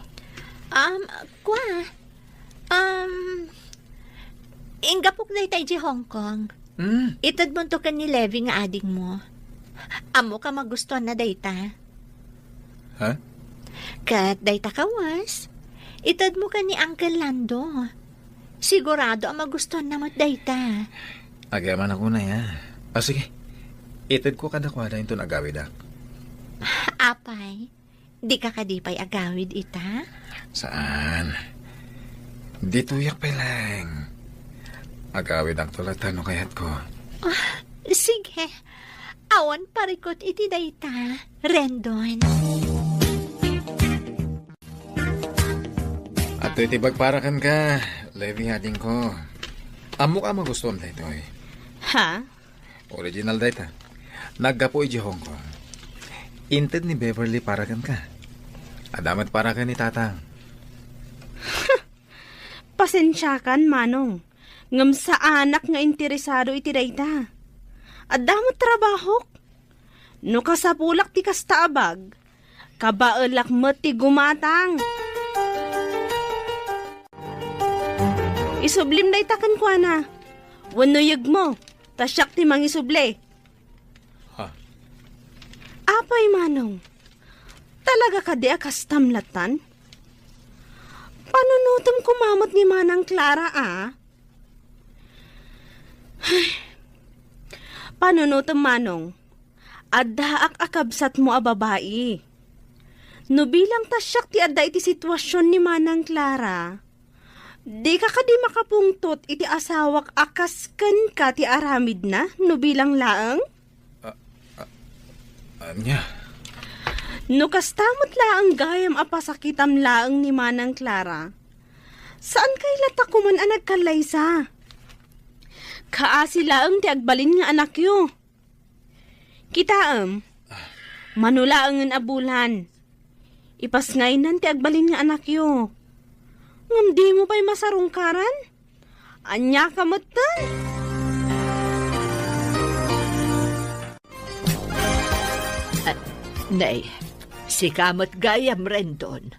Um, kua. Um, inggapok dayta idiay Hong Kong. Hmm. Itedmonto ken ni Levi nga adingmo. Ammoka magustuanna dayta. Ha? Ket dayta kawes, itedmo ken ni Uncle Lando. Sigurado a magustuanna met dayta. Agyamanak unay, a. Ah, sige. Itedko kadakuada inton agawidak. Apay, dika kadi pay agawid ita? Saan? Ditoyak pay laeng. Agawidakto latta no kayatko. Ah, sige. Awan parikut iti dayta, Rendon. Adtoy ti bag para kenka, Levi, adingko. Ammok a magustuam daytoy. Ha? Original dayta. Naggapu idiay Hong Kong. Inted ni Beverly para kenka. Adda met para ken ni Tatang. Pasensiakan, Manong. Ngem saanak nga interesado iti dayta. Adda met trabahok. No kasapulak ti kasta a bag, kabaelak met ti gumatang. Isublim dayta kenkuana. Wenno yegmo, ta siak ti mangisubli. Ha? Apay, Manong, talaga kadi a kastam lattan? Panunotem koma met ni Manang Clara, a? Ay, panunotem, Manong. Addaak a kabsatmo a babai. No bilang ta siak ti adda iti situasion ni Manang Clara, dika kadi makapungtot iti asawak a kas kenka ti aramidna no bilang laeng? A-, a-, ania? No kasta met laeng gayam a pasakitam laeng ni Manang Clara, saankay latta koman a nagkallaysa. Kaasi laeng ti agbalin nga anakyo. Kitaem, mano laengen a bulan, ipasngaynan ti agbalin nga anakyo. Ngem dimo pay masarungkaran? Ania ka metten? Ah, nay, sika met gayam, Rendon.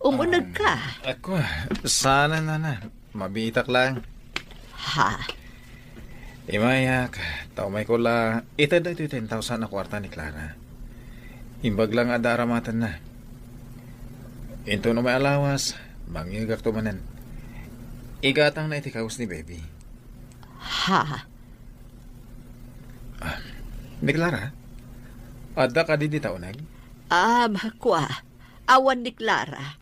Umunegka. Ah, ako, saan, nana? Mabiitak lang. Ha? Imayak, ta umayko la, ited daytoy ten thousand a kuarta ni Clara. Imbag lang adda aramatenna. Inton umay a lawas, mangngegakto manen. Igatangna iti kawes ni Baby. Ha? Ah, ni Clara, adda kadi dita uneg? Ah, kua, awan ni Clara.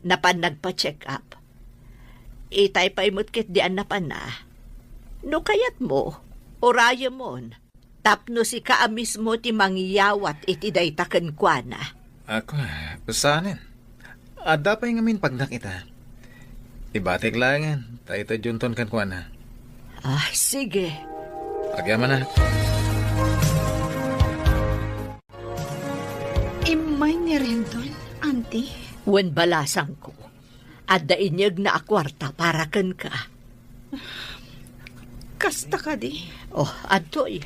Napan nagpa-check up. Itay pay met ketdi a napanna. No kayatmo, urayemon. Tapno sika a mismo ti mangyawat iti dayta kenkuana. Ako, saanen? Adda pay ngamin pagnak ita. Ibatik laengen, ta ita junton kenkuana. Ah, sige. Agyamanak. Immay ni Rendon a Auntie? Wen, balasangko, adda inyegna a kuarta para kenka. Kasta kadi? Oh, adtoy.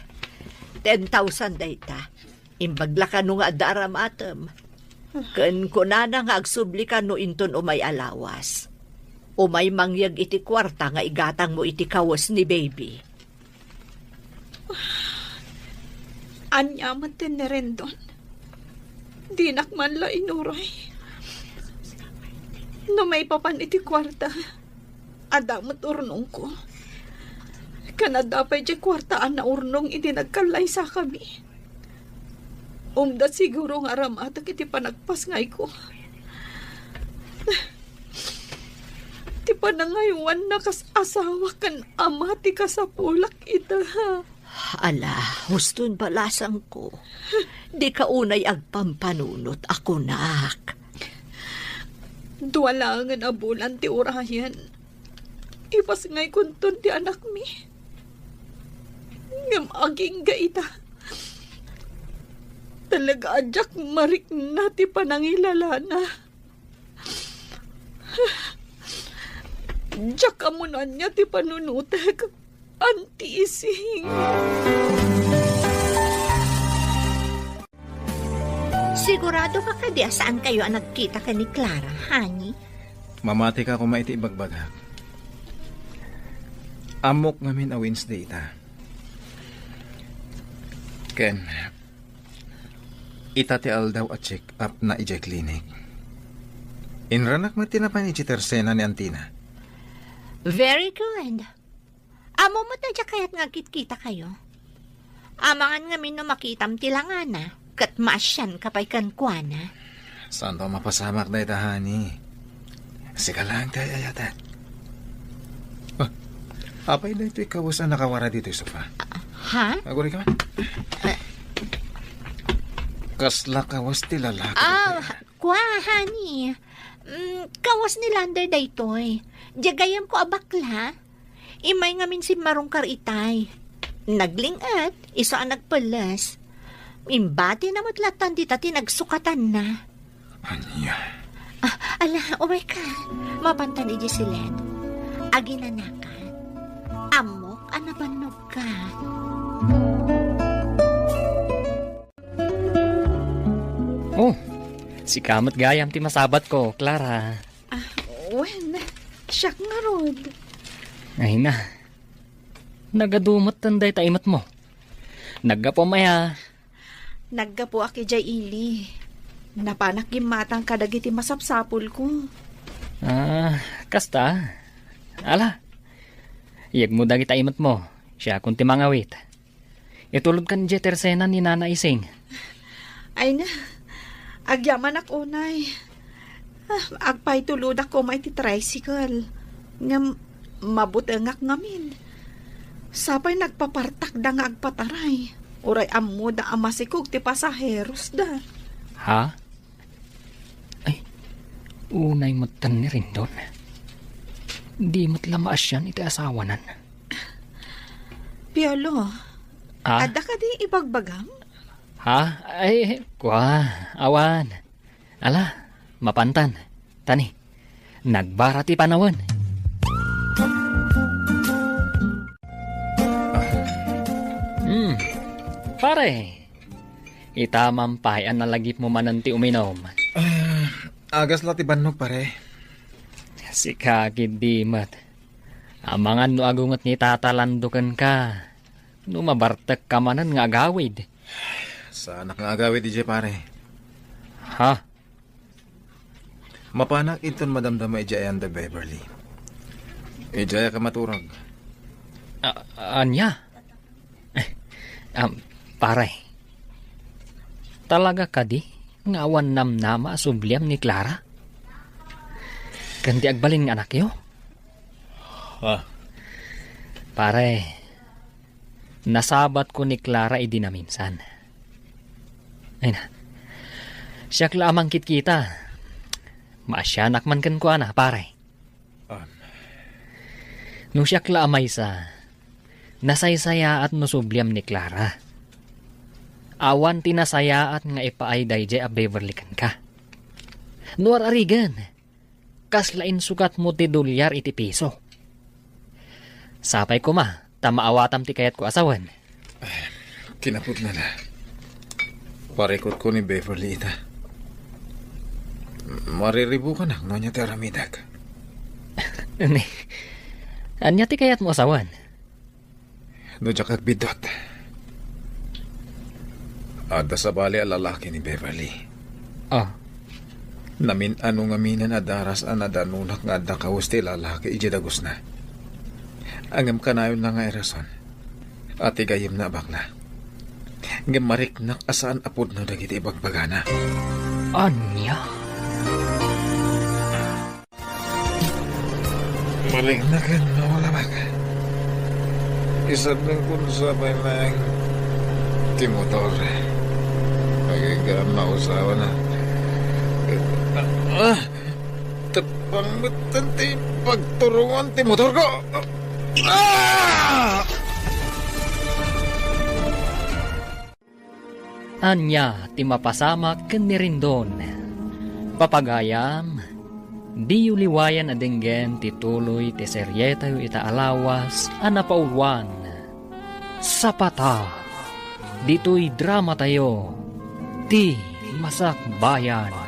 Ten thousand dayta. Imbag la kano nga adda aramatem. Ken kunana nga agsubli kano inton umay a lawas. Umay mangyeg iti kuarta nga igatangmo iti kawes ni baby. Ania met ti ni Rendon? Dinak man la inuray. No maipapan iti kuarta, adda met urnongko. Ken adda pay diay kuarta a naurnong idi nagkallaysakami. Umda siguro nga aramatek iti panagpasngayko. Ti panangaywanna kas asawa ken ama ti kasapulak ita. Ala, huston balasangko. Dika unay agpampanunot a kunak. Dua laengen a bulan ti urayen. Ipasngaykonton ti anakmi. Ngem agingga ita. Talaga a diak marikna ti panangilalana. Diak ammo no ania ti panunotek, Auntie Ising. Sigurado ka kadi a saan kayo a nagkita ken ni Clara, honey? Mamati ka koma iti ibagbagak. Ammok ngamin a Wednesday ita. Ken, ita ti aldaw a check-up na idiay clinic. Inranak met ti napan idiay tersena ni antina. Very good. Ammo met a diak kayat nga agkitkita kayo. Amangan ngamin no makitam ti langana, ket maasianka pay kenkuana. Saanto a mapasamak dayta, honey. Sika laeng ti ay-ayatek. Ah, apay daytoy kawes a nakawara ditoy sofa? Ha? Agurayka man. Kasla kawes ti lalaki Ah, daytoy, ah. Kua, honey. Mm, kawes ni Lander daytoy. Diay gayyemko a bakla. Immay ngamin simmarungkar itay. Nagling-et, isu a nagpelles. Imbatina met lattan dita ti nagsukatanna. Ania? Ah, ala, umayka. Mapantan idiay siled. Aginanakan. Ammok a nabannogka. Oh, sika met gayam ti masabatko, Clara. Ah, wen, siak ngarud. Ay na. Nagadu metten dayta imetmo. Naggapuam aya? Naggapuak idiay ili. Napanak gimmatang kadagiti masapsapulko. Ah, kasta? Ala. Yegmo dagita imetmo. Siakon ti mangawit. Itulodkan idiay tersena ni Nana Ising. Ay na, agyamanak unay. Ah, agpaitulodak koma iti tricycle. Ngem mabutengak ngamin. Sapay nagpapartakda nga agpataray. Uray ammoda a masikog ti pasaherosda. Ha? Ay, unay metten ni Rendon. Di met la maasian iti asawanan. Piolo, Ah? Adda kadi ibagbagam? Ha? Ay, kua, awan. Ala, mapantan. Tani, nagbara ti panawen. Hmm, pare, ita man pay a nalagipmo manen ti uminom. Ah, agas la ti bannog, pare. Sika ketdi met. Amangan no agunget ni Tata Lando kenka. No mabartekka manen nga agawid. Saanak nga agawid idiay, pare. Ha? Mapanak inton madamdama idiay ayan da Beverly. Idiay ka maturag. A-, ania? Eh, um, pare. Talaga kadi nga awan namnama a subliam ni Clara? Ken ti agbalin nga anakyo? Ah. Pare, nasabatko ni Clara idi naminsan. Ay na. Siak la a mangkitkita. Maasianak man kenkuana, pare. Ah. No siak la a maysa, nasaysayaat no subliam ni Clara. Awan ti nasayaat nga ipaay daydiay a Beverly kenka. No ar-arigen, kasla insugatmo ti dolyar iti piso. Sapay koma ta maawatam ti kayatko a sawen. Kinapudnana, parikutko ni Beverly ita. Mariribukanak no ania ti aramidek. Ni, ania ti kayatmo a sawen? No diak agbiddut, adda sabali a lalaki ni Beverly. Ah. Namin-ano ngamin a daras a nadanunak nga adda kawes ti lalaki idiay dagusna. Ngem kanayonna nga irason a ti gayyemna a bakla. Ngem mariknak a saan a pudno dagiti ibagbagana. Ania? Mariknak ken maulabak. Isardengkon sa pay laeng ti motor. Agingga a mausawan a. Ah! Teppang metten ti pagturongan ti motorko. Ah! Ania ti mapasamak ken ni Rendon? Papagayam, diyo liwayan a denggen ti tuloy ti serietayo ita a lawas a napauluan, Sapata. Ditoy dramatayo, Ti Masakbayan.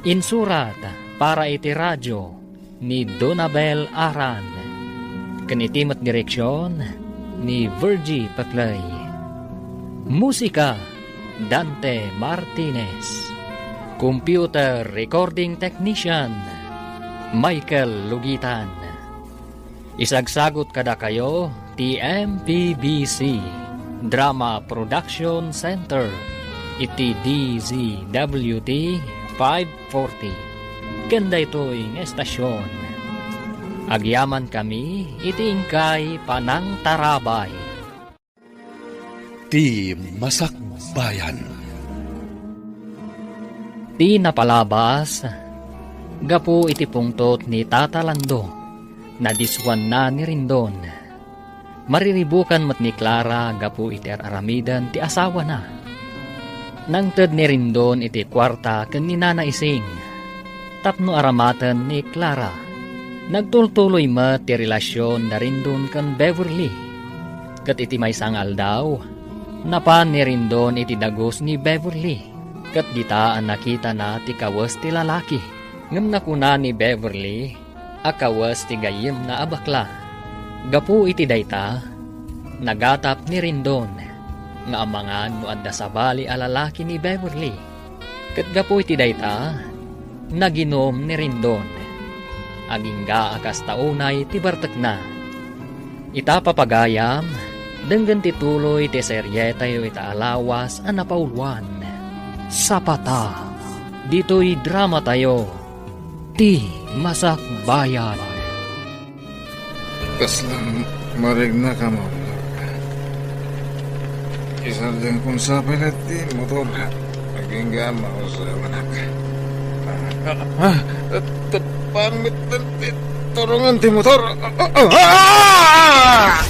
Insurat para iti radio, ni Donabel Aran, ken iti met direksion ni Virgie Paclay. Musika, Dante Martinez. Computer recording technician, Michael Lugitan. Isagsagut kadakayo ti M P B C Drama Production Center iti D Z W T five forty. Ken daytoy nga estasion, agyamankami iti inkay panangtarabay. Ti Masakbayan. Ti napalabas, gapu iti pungtot ni Tata Lando, nadissuanna ni Rendon. Mariribukan met ni Clara gapu iti ar-aramiden ti asawana. Nangted ni Rendon iti kuarta ken ni Nana Ising tapno aramaten ni Clara. Nagtultuloy met ti relasion da Rendon ken Beverly. Ket iti maysa nga aldaw, napan ni Rendon iti dagus ni Beverly, ket dita a nakitana ti kawes ti lalaki. Ngem nakuna ni Beverly a kawes ti gayyemna a bakla. Gapu iti dayta, nagatap ni Rendon nga amangan no adda sabali a lalaki ni Beverly. Ket gapu iti dayta, naginum ni Rendon. Agingga a kasta unay ti bartekna. Ita, papagayam, denggen ti tuloy ti serietayo ita a lawas a napauluan, Sapata. Ditoy dramatayo, Ti Masakbayan. Kasla mariknak a maulabak. Isardengkon sa pay laeng ti motor. Agingga a mausawanak. Ah, teppang metten ti turongan ti motor. Ah!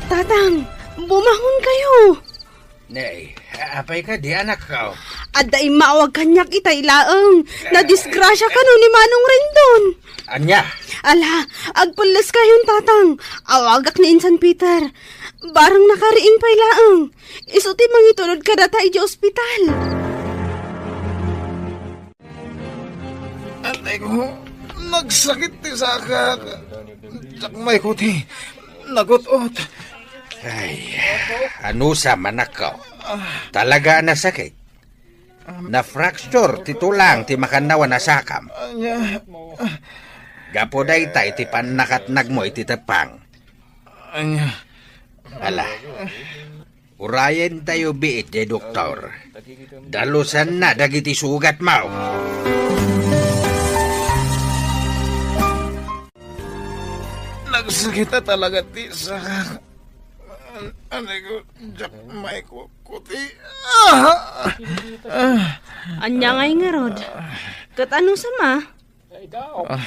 Tatang, bumangon kayo! Nay, apay kadi, anakko? Adda immawag kaniak itay laeng. Nadisgrasya kano ni Manong Rendon. Ania? Ala, agpelles kayon, Tatang. Awagak ni Insan Peter. Bareng nakariing pay laeng. Isu ti mangitulod kadata idiay ospital. Atay ko, nagsakit ti sakak. Dakmayko ti nagut-ot. Ay, anusam, anakko? Talaga a nasakit? Na-fracture ti tulang ti makannawan a sakam. Ania? Gapu dayta iti pannakatnagmo iti teppang. Ania? Ala, urayentayo biit ti doktor. Dalusanna dagiti sugatmo. Nagsakit a talaga ti sakak. An-, anay ko, dakmayko ti, ah! Ah! Ania ngay ngarud? Ket anusam a? Ah.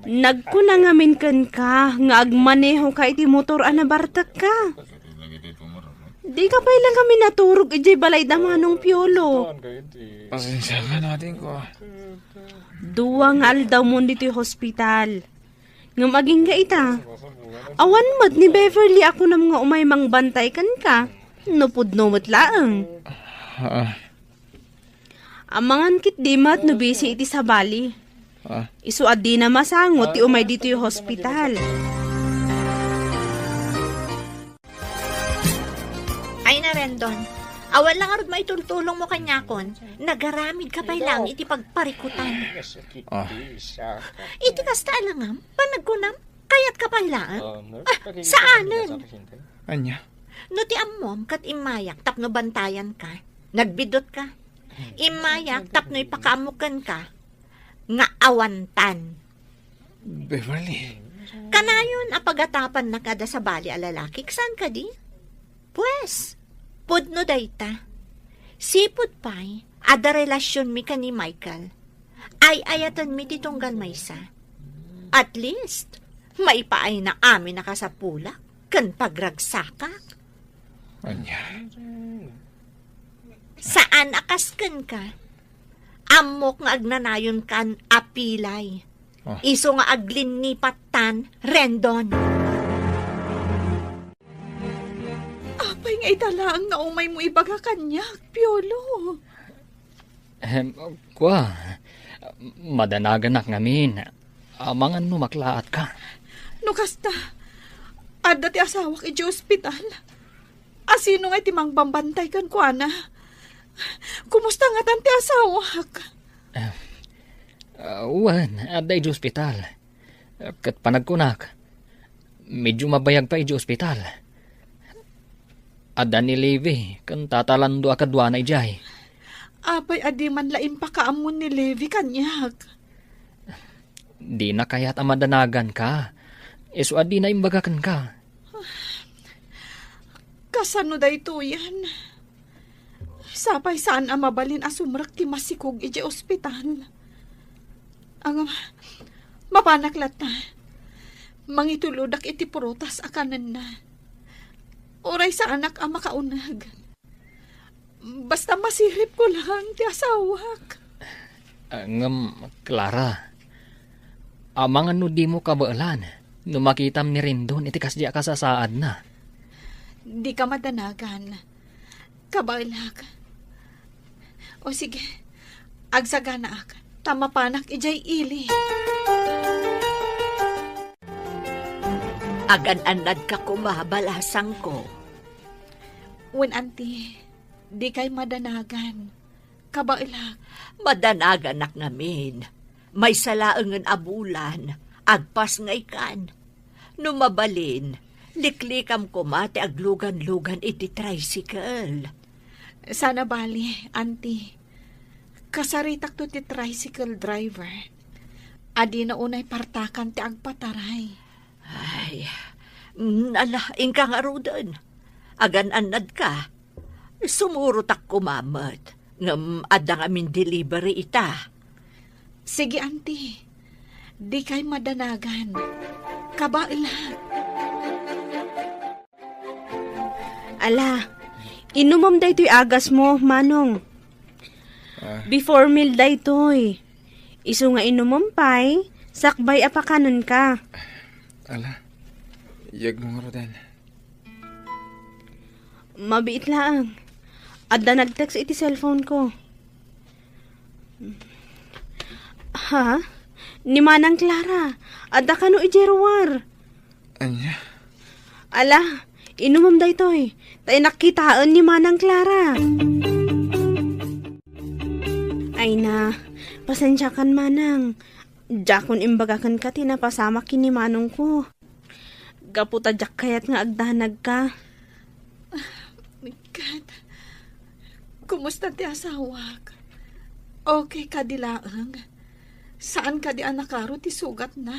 Nagkuna ngamin kenka nga agmanehoka iti motor a nabartekka. Di ka pay la kami naturog idiay balay da Manong Piolo. Pasensiakan, adingko. Dua nga aldawmon ditoy hospital. Ngem agingga ita, awan met ni Beverly a kunam nga umay mangbantay kenka, no pudno met laeng. Ah. Amangan ketdi met no busy iti sabali. Ah. Isu a dina masango ti umay ditoy hospital. Ay na, Rendon. Awan la ngarud maitultulongmo kaniakon. Nagaramid ka pay laeng iti pagparikutan. Ah. Iti kasta a langam, panagkunam, kayat ka pay laeng? Ah, saanen. Ania? No ti ammom ket immayak tapno bantayan ka, nagbiddut ka. Immayak tapno ipakaammo kenka nga awantan. Beverly. Kanayon a pagatapannaka da sabali a lalaki, saan kadi? Pues, pudno dayta. Sipud pay, adda relasionmi ken ni Michael. Ay-ayatenmi ti tunggal maysa. At least, maipaayna amin a kasapulak ken pagragsakak. Ania? Saan a kas kenka. Ammok nga agnanayonkan a pilay. Ah. Isu nga aglinnipat tan, Rendon. Apay nga ita laeng nga umaymo ibaga kaniak, Piolo? Em, kua, madanaganak ngamin. Amangan no maklaatka. No kasta, adda ti asawak idiay ospital. Asino ngay ti mangbambantay kenkuana? Kumusta ngatan ti asawak? Ah, ah, wen, adda idiay ospital. Ket panagkunak, medyo mabayag pay idiay ospital. Adda ni Levi ken Tata Lando a kaduana idiay. Apay a di man la impakaammo ni Levi kaniak? Dina kayat a madanaganka. Isu a dina imbaga kenka. Kasano daytoyen? Sapay saan a mabalin a sumrek ti masikog idiay ospital. Ang, mapanak latta. Mangitulodak iti prutas a kanenna. Uray saanak a makauneg. Basta masiripko lang ti asawak. Ah, ngem, Clara, amangan no dimo kabaelan no makitam ni Rendon iti kasdi a kasasaadna. Dika madanagan. Kabaelak. O sige, agsaganaak, ta mapanak idiay ili. Agan-annadka koma, balasangko. Wen, Auntie, dikay madanagan. Kabaelak. Madanaganak ngamin. Maysa laengen a bulan, agpasngaykan. No mabalin, liklikam koma ti aglugan-lugan iti tricycle. Sana bali, Auntie. Kasaritakto ti tricycle driver. Adina unay partakan ti agpataray. Ay, mm, ala, inka ngaruden. Agan-annadka. Sumurotak koma met, ngem adda ngamin delivery ita. Sige, Auntie. Dikay madanagan. Kabaelak. Ala, inumom daytoy agasmo, Manong. Ah. Before meal daytoy. Isu nga inumom pay, sakbay a pakanenka. Ala, yegmo ngaruden. Mabiit laeng. Adda nag-text iti cellphone ko. Ha? Ni Manang Clara, adda kano idiay ruar? Ania? Ala, inumom daytoy. Ta innak kitaen ni Manang Clara. Ay na, pasensiakan, Manang. Diakon imbaga kenka ti napasamak ken ni manongko. Gapu ta diak kayat nga agdanagka. Ket, kumusta ti asawak? Okay kadi laeng? Saan kadi a nakaro ti sugatna?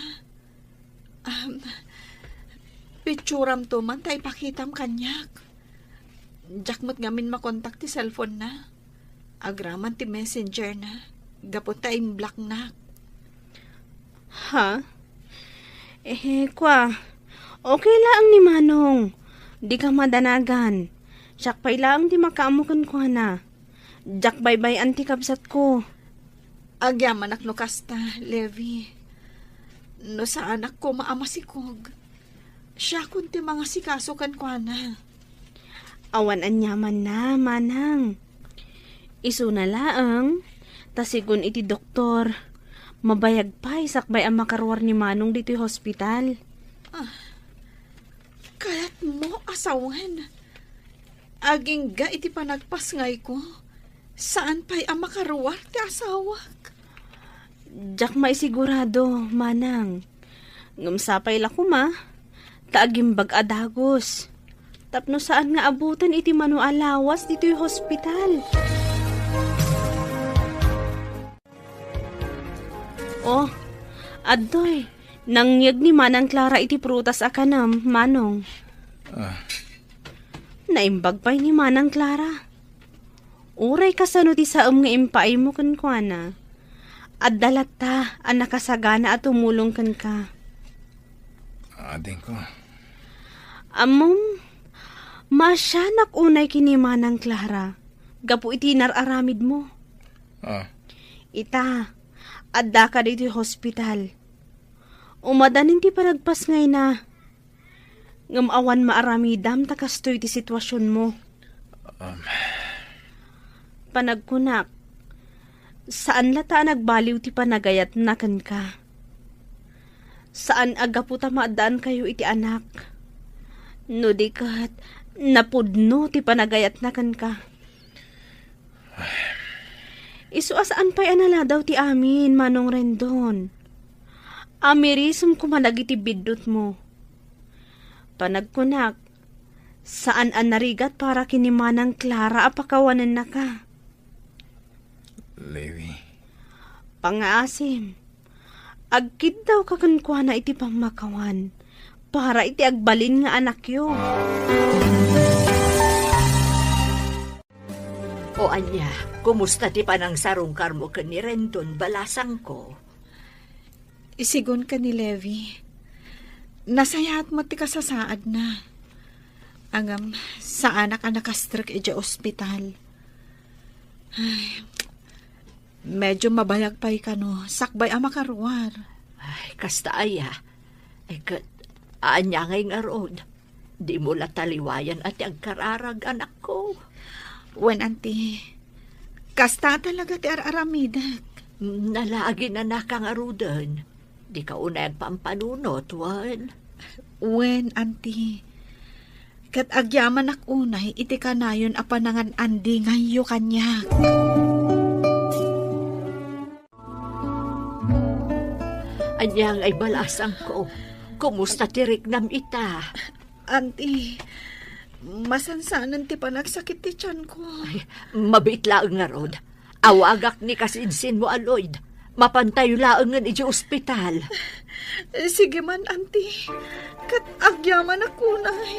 Um, pitsuramto man ta ipakitam kaniak. Diak met ngamin makontak ti cellphone na. Agraman ti messenger na. Gapu ta imblocknak. Ha? Eh, kwa. Okay laeng ni Manong. Dika madanagan. Siak pay laeng ti makaammo kenkuana. Diak baybay-an ti kabsatko. Agyamanak no kasta, Levi. No saanak koma a masikog, siakon ti mangasikaso kenkuana. Awan aniamanna, manang. Isuna laeng, ta sigun iti doktor, mabayag pay sakbay a makaruar ni Manong ditoy hospital. Ah, kayatmo a sawen? Agingga iti panagpasngayko, saan pay a makaruar ti asawak. Diak maisigurado, manang. Ngem sapay la koma, ta agimbag a dagus. Tapno saan nga abuten iti mano a lawas ditoy hospital. Oh, adtoy, nangyeg ni Manang Clara iti prutas a kanem, Manong. Ah. Naimbag pay ni Manang Clara. Uray kasano ti saem nga impaaymo kenkuana, adda latta a nakasagana a tumulong kenka. Adingko. Ammom, maasianak unay ken ni Manang Clara, gapu iti nar-aramidmo. Ah. Ita, addaka ditoy hospital. Umadanin ti panagpasngayna. Ngem awan maaramidam ta kastoy ti situasionmo. Um. Panagkunak, saan latta a nagbaliw ti panagayatna kenka. Saan a gapu ta maaddaankayo iti anak. No di ket, napudno ti panagayatna kenka. Isu a saan pay a naladaw ti amin, Manong Rendon. Amirisem koma dagiti biddutmo. Panagkunak, saan a narigat para ken ni Manang Clara a pakawanennaka. Levi. Pangngaasim, agkiddawka kenkuana iti pammakawan para iti agbalin nga anakyo. O ania, kumusta ti panangsarungkarmo ken ni Rendon, balasangko? Isigun ken ni Levi, nasayaat met ti kasasaadna. Ngem, saanak a nakastrek idiay ospital. Ay, medyo mabayag pay kano, sakbay a makaruar. Ay, kasta aya. Ay, ket, ania ngay ngarud? Dimo la taliwayan a ti agkararag, anakko. Wen, anti. Kasta talaga ti ar-aramidek. Nalaginanaka ngaruden. Dika unay agpampanunot, wen? Wen, anti. Ket agyamanak unay iti kanayon a panangan-andingayyo kaniak. Ania ngay balasangko? Kumusta ti riknam ita? Anti, masansanen ti panagsakit ti tianko. Ay, mabiit laeng ngarud. Awagak ni kasinsinmo a Lloyd. Mapantayo laengen idiay ospital. Sige man, anti. Ket agyamanak unay.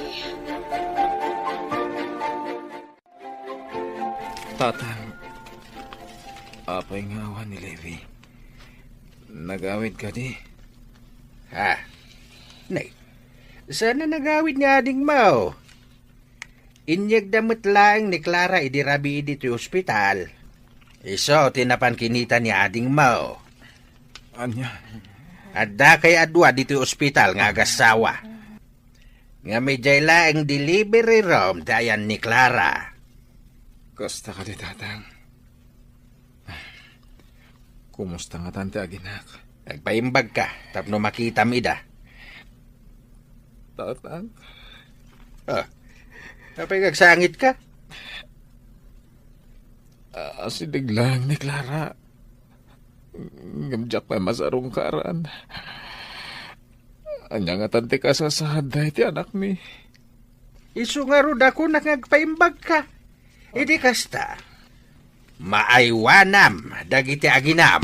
Tatang, apay nga awan ni Levi? Nagawid kadi? Ha? Nay, saan a nagawid ni adingmo? Inyegda met laeng ni Clara idi rabii ditoy ospital. Isu ti napan kinita ni adingmo. Ania? Addakay a dua ditoy ospital nga agassawa. Ngem idiay laeng delivery room ti ayan ni Clara. Kasta kadi, Tatang? Kumusta ngatan ti aginak? Agpaimbagka tapno makitam ida. Tatang? Ah, apay nga agsangitka? Asideg laeng ni Clara. Ngem diak pay masarungkaran. Ania ngatan ti kasasaadda iti anakmi? Isu ngarud a kunak nga agpaimbagka. Idi kasta, maaywanam dagiti aginam.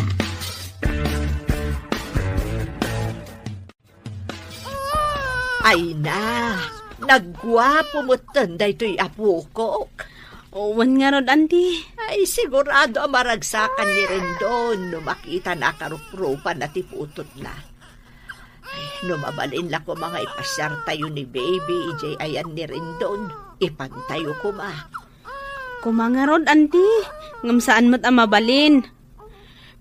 Ay na, nagguapo metten daytoy apokok. Wen ngarud, anti. Ay, sigurado a maragsakan ni Rendon no makitana a karuprupanna ti putotna. Ay, no mabalin la koma nga ipasiartayo ni Baby idiay ayan ni Rendon. Ipantayo koma. Koma ngarud, anti, ngem saan met a mabalin.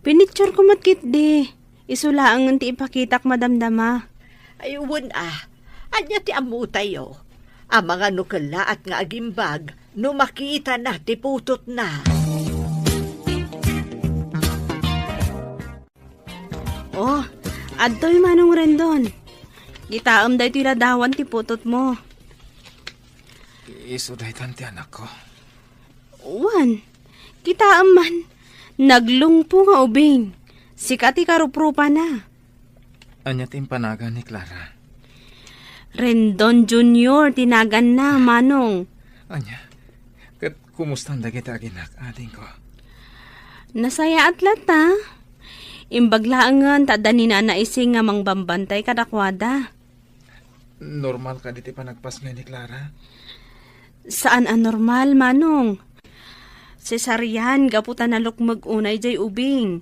Pinicture ko met ketdi. Isu laengen ti ipakitak madamdama. Ay, wen a. Ania ti ammotayo? Amangan no kellaat nga agimbag no makitana ti putotna. Oh, adtoy Manong Rendon. Kitaem daytoy ladawan ti putotmo. Isu daytan ti anakko. Wen, kitaem man, naglungpo nga ubing. Sika ti karuprupana. Ania ti impanagan ni Clara? Rendon Junior ti naganna, Manong. Ania? Ket kumustan dagiti aginak, adingko? Nasayaat latta. Imbag laengen ta adda ni Nana Ising nga mangbambantay kadakuada. Normal kadi ti panagpasngay ni Clara? Saan a normal, Manong. Cesarean gapu ta nalukmeg unay jay ubing.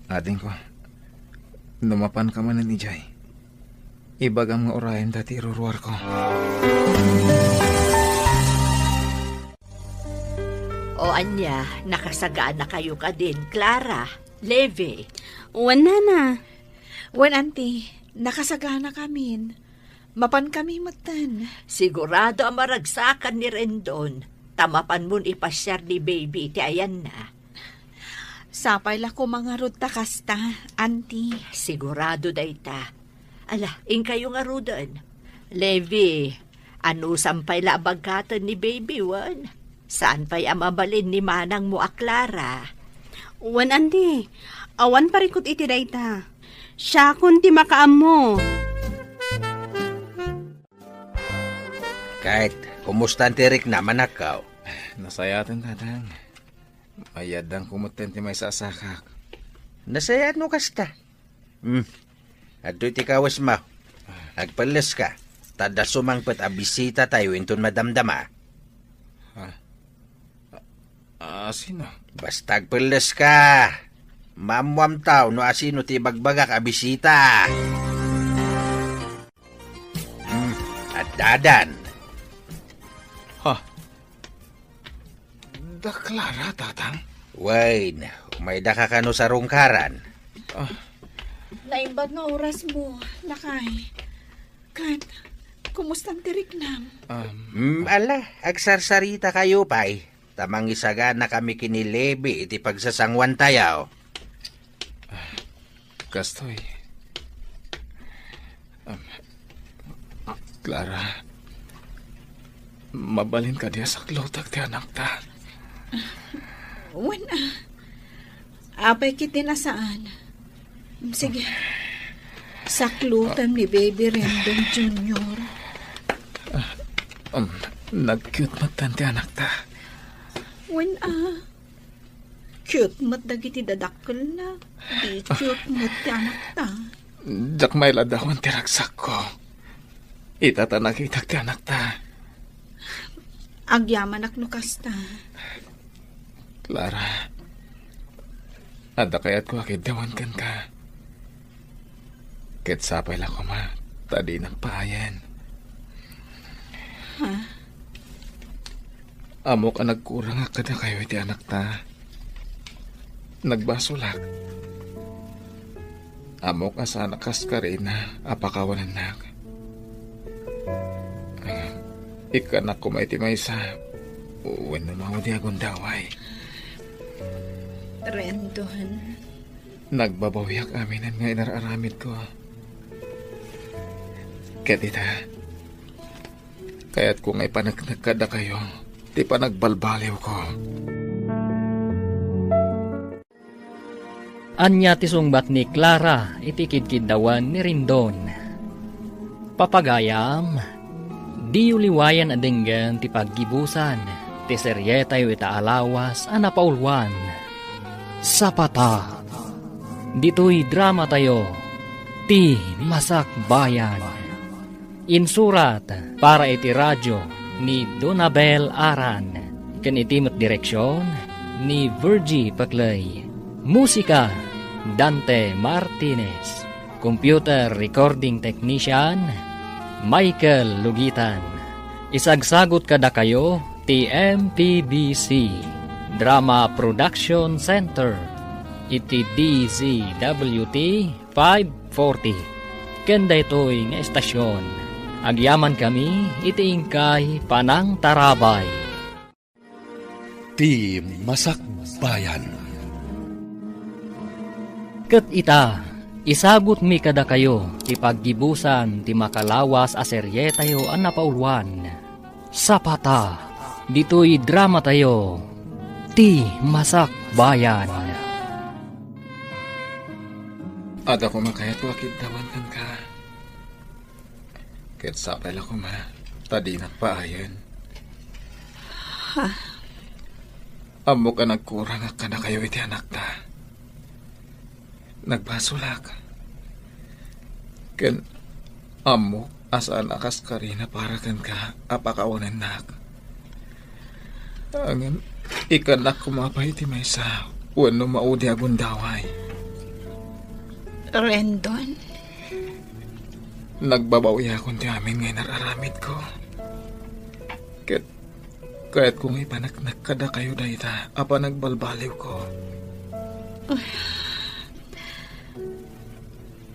Adingko, no mapanka manen idiay, ibagam nga urayem dayta iruruarko. O ania, nakasaganakayo kadin, Clara, Levi? Wen, Nana. Wen, Auntie, nakasaganakamin. Mapankami metten. Sigurado a maragsakan ni Rendon, ta mapanmon ipasiar ni Baby iti ayanna. Sapay la koma ngarud ta kasta, Auntie. Sigurado dayta. Ala, inkayo ngaruden. Levi, anusam pay la a bagkaten ni Baby, wen? Saan pay a mabalin ni manangmo a Clara? Wen, Auntie, awan parikut iti dayta. Siakon ti makaammo. Ket, kumustan ti riknam, anakko? Nasayaaten, Tatang. Mayaddanko metten ti maysa a sakak. Nasayaat no kasta. Hmm. Adtoy ti kawesmo. Agpelleska. Ta adda sumangpet a bisitatayo inton madamdama. Ah. Ah, sino? Basta agpelleska. Maammoamtaw no asino ti ibagbagak a bisita. Hmm, addadan. Ha? Da Clara, Tatang? Wen, umaydaka kano sarungkaran? Ah. Naimbag nga orasmo, lakay. Ket, kumustan ti riknam? Um, Hmm, ala, agsarsaritakayo pay. Ta mangisaganakami ken ni Levi iti pagsasanguantayo. Kastoy. Um, Clara, mabalin kadi a saklutek ti anakta? Wen, ah. Apay ketdin a saan? Sige. Saklutem ni Baby Rendon Junior. Um, nagcute metten ti anakta. Wen, ah. Cute met dagiti dadakkelna. Di cute met ti anakta. Diak mailadawan ti ragsakko. Ita ta nakitak ti anakta. Agyamanak no kasta. Clara, adda kayatko a kiddawan kenka. Ket sapay la koma ta dinak paayen. Ha? Ammok a nagkurangak kadakayo iti anakta. Nagbasolak. Ammok a saanak a kaskarina a pakawanennak. Ikkanak koma iti maysa wenno mawdi a gundaway. Rendon. Nagbabawiak aminen nga inar-aramidko. Ket ita, kayatko nga ipaneknek kadakayo ti panagbalbaliwko. Ania ti sungbat ni Clara iti kidkiddawan ni Rendon? Papagayam, diyo liwayan a denggen ti paggibusan ti serietayo ita a lawas a napauluan, Sapata. Ditoy dramatayo, Ti Masakbayan. Insurat para iti radio ni Donabel Aran, ken iti met direksion ni Virgie Paclay. Musika, Dante Martinez. Computer recording technician, Michael Lugitan. Isagsagut kadakayo ti M P B C Drama Production Center iti D Z W T five forty. Ken daytoy nga estasion, agyamankami iti inkay panangtarabay. Ti Masakbayan. Ket ita, isagutmi kadakayo ti paggibusan ti makalawas a serietayo a napauluan. Sapata, ditoy dramatayo, Ti Masakbayan. Adda koma kayatko a kiddawan kenka. Ket sapay la koma, ta dinak paayen. Ha? Ammok a nagkurangak kadakayo iti anakta. Nagbasolak. Ken ammok a saan a kaskarina para kenka a pakawanennak. Ngem ikkannak koma pay iti maysa wenno maudi a gundaway. Rendon? Nagbabawiakon ti amin nga inar-aramidko. Ket kayatko nga ipaneknek kadakayo dayta a panagbalbaliwko.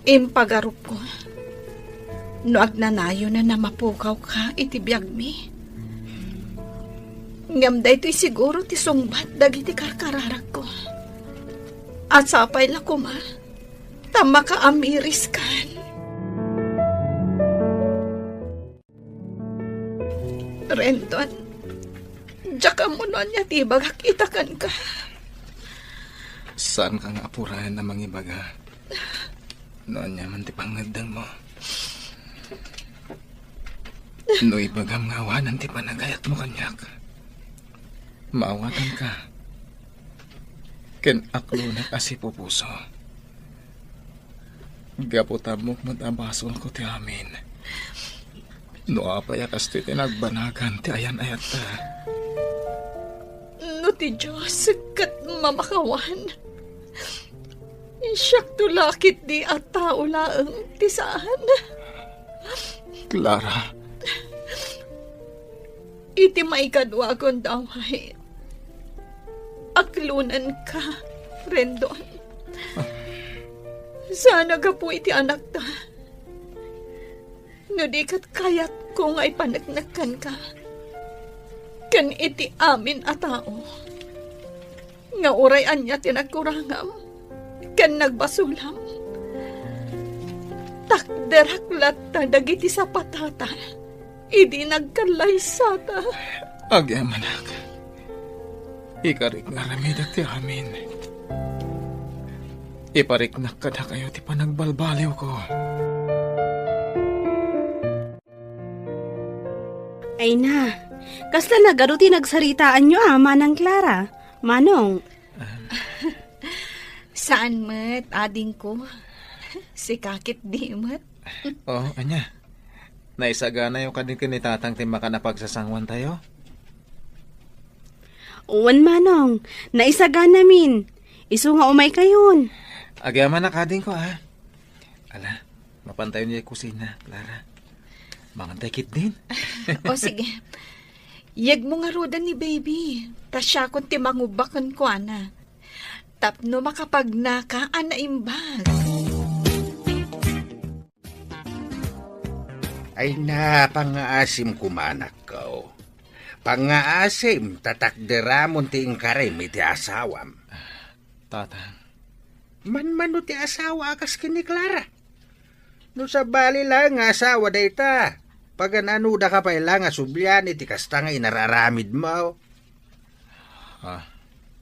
Impagarupko no agnanayon a mapukawka iti biagmi. Ngem daytoy siguro ti sungbat dagiti karkararagko. A sapay la koma ta makaamiriskan. Rendon, diak ammo no ania ti ibagak ita kenka. Saanka nga apuraen a mangibaga no ania man ti pangngeddengmo. No ibagam nga awanen ti panagayatmo kaniak, maawatanka. Ken aklonak a sipupuso. Gapu ta ammok met a basolko ti amin. No apay a kastoy ti nagbanagan ti ayan-ayatta. No ti Dios ket mamakawan, siakto la ketdi a tao laeng ti saan. Clara. Iti maikadua a gundaway, aklonenka, Rendon. Saan a gapu iti anakta. No di ket kayatko nga ipaneknek kenka ken iti amin a tao nga uray ania ti nagkurangam ken nagbasolam, takderak latta dagiti sapatata idi nagkallaysata. Agyamanak, ikarik nga aramidek ti amin. Ipariknak kadakayo ti panagbalbaliwko. Ay na, kasla nagadu ti nagsaritaanyo a, Manang Clara, Manong? Saan met, adingko. Sika ketdi met. Oh, ania? Naisaganayo kadi ken ni Tatang ti makan a pagsasanguantayo? Wen, Manong. Naisaganamin. Isu nga umaykayon. Agyamanak, adingko, a. Ala, mapantayon idiay kusina, Clara. Mangantay ketdin. O, sige. Yegmo ngaruden ni baby. Ta siakon ti mangubbak kenkuana. Tapno makapagnaka a naimbag. Ay na, pangngaasim koma, anakko. Pangngaasim, ta takderamon ti inkarim iti asawam. Tatang. Manmano ti asawa a kas ken ni Clara? No sabali laeng nga asawa dayta, pagan-anodaka pay la nga sublian iti kasta nga inar-aramidmo? Ah.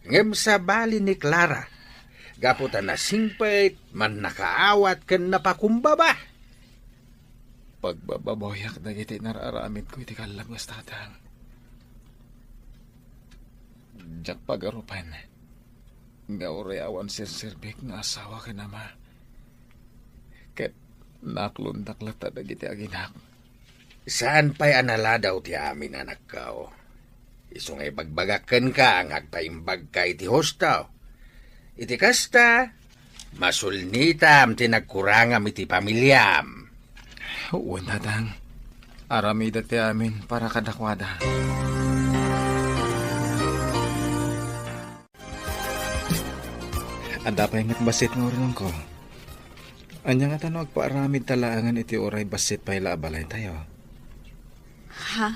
Ngem sabali ni Clara, gapu ta nasingpet, mannakaawat ken napakumbaba. Pagbababawiak dagiti inar-aramidko iti kallabas, Tatang. Diak pagarupen nga uray awan serserbik nga asawa ken ama. Ket naaklondak latta dagiti aginak. Saan pay a naladaw ti amin, anakko. Isu nga ibagbagak kenka nga agpaimbagka iti husto. Iti kasta, masulnitam ti nagkurangam iti pamiliam. Wen, Tatang. Aramida ti amin para kadakuada. Adda pay met bassit nga urnongko. Ania ngata no agpaaramidta laengen iti uray bassit pay la a balaytayo? Ha?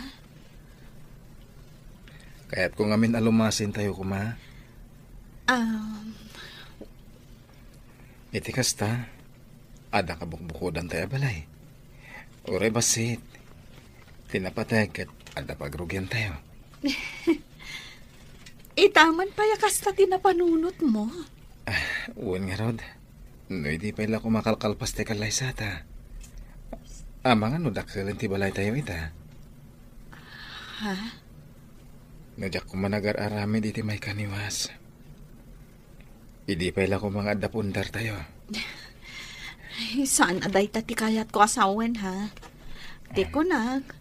Kayatko ngamin a lumasintayo koma. Um, Iti kasta, adda kabukbukodantayo a balay. Uray bassit, ti napateg ket adda pagrugiantayo. Ita man pay a kasta ti napanunotmo? Ah, wen ngarud, no idi pay la koma kalkalpas ti kallaysata. Amangan no dakkelen ti balaytayo ita. Ha? No diak koma nagar-aramid iti maikaniwas. Idi pay la koma nga adda pundartayo. Ay, saan a dayta ti kayatko a sawen, ha? Ti kunak,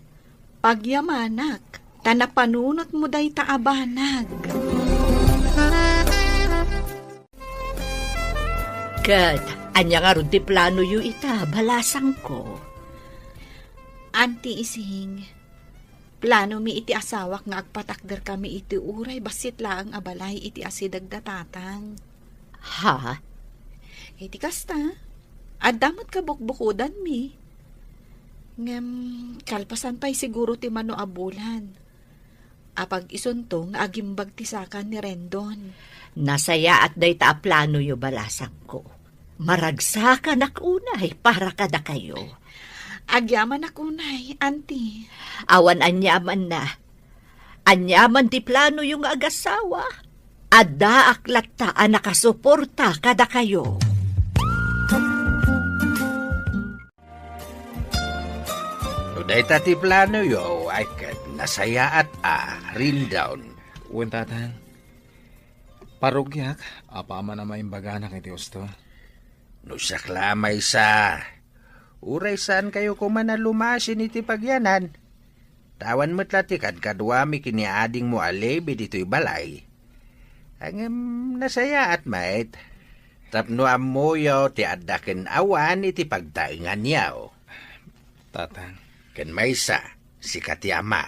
pagyamanak, ta napanunotmo dayta a banag. Ket ania ngarud ti planoyo ita, balasangko? Anti Ising, planomi iti asawak nga agpatakderkami iti uray bassit laeng a balay iti asideg da Tatang. Ha? Iti kasta, adda met kabukbukodanmi. Ngem, kalpasan pay siguro ti mano a bulan. Apag isunto nga agimbag ti saka ni Rendon. Nasayaat dayta a planoyo, balasangko. Maragsakanak unay para kadakayo. Agyamanak unay, Auntie. Awan aniamanna. Aniaman ti planoyo nga agasawa, addaak latta a nakasuporta kadakayo. No dayta ti planoyo, ay ket nasayaat a, Rendon. Wen, Tatang. Parugiak, apaman a maimbaganak iti husto. No siak la a maysa, uray saankayo koma a lumasin iti pagyanan. Ta awan met la ti kadkaduami ken ni adingmo a Levi ditoy balay. Ngem nasayaat met, tapno ammoyo ti adda ken awan iti pagtaenganyo. Tatang. Ken maysa, sika ti ama.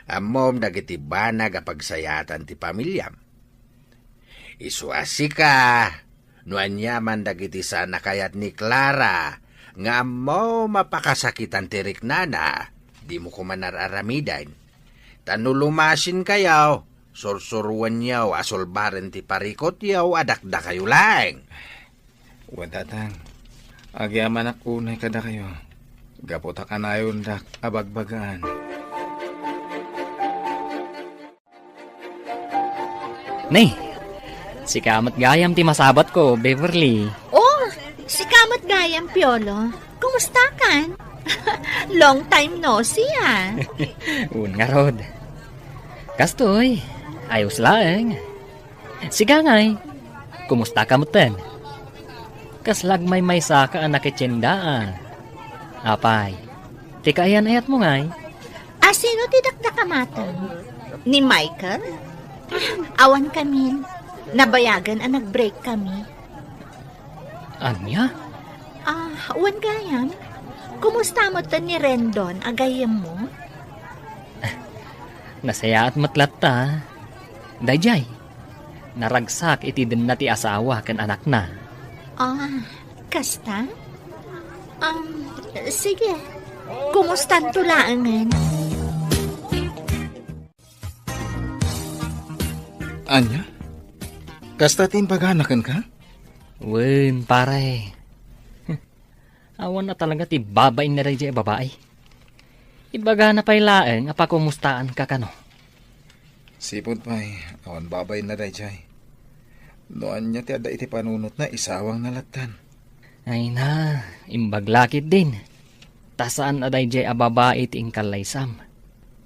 Ammom dagiti banag a pagsayaatan ti pamiliam. Isu a sika, no aniaman dagiti saan a kayat ni Clara nga ammom a pakasakitan ti riknana, dimo koma ar-aramiden. Ta no lumasinkayo, sursuroenyo a sulbaren ti parikutyo a dakdakayo laeng. Wen, Tatang, agyamanak unay kadakayo, gapu ta kanayondak a bagbagaan. Ni, sika met gayam ti masabatko, Beverly. Oh, sika met gayam, Piolo. Kumusta kan? Long time no see, ah. Wen ngarud. Kastoy, ayos laeng. Sika ngay, kumusta ka metten? Kasla agmaymaysa ka a nakitienda, ah. Apay, ti kaayan-ayatmo ngay? A sino ti dakdakamaten? Ni Michael? Awan kamin. Nabayagen a nag-break kami. Ania? Ah, wen gayam. Kumusta metten ni Rendon a gayyemmo? Nasayaat met latta. Daydiay, naragsak iti denna ti asawa ken anakna. Ah, kasta? Um, sige. Kumustanto laengen? Ania? Kasta ti imbagana kenka? Wen, pare. Awan a talaga ti babain na daydiay a babai. Ibagana pay laeng a pakumustaanka kano. Sipud pay, awan babain na daydiay. No ania ti adda iti panunotna, isawangna lattan. Ay na, imbag la ketdin. Ta saan a daydiay a babai ti inkallaysam.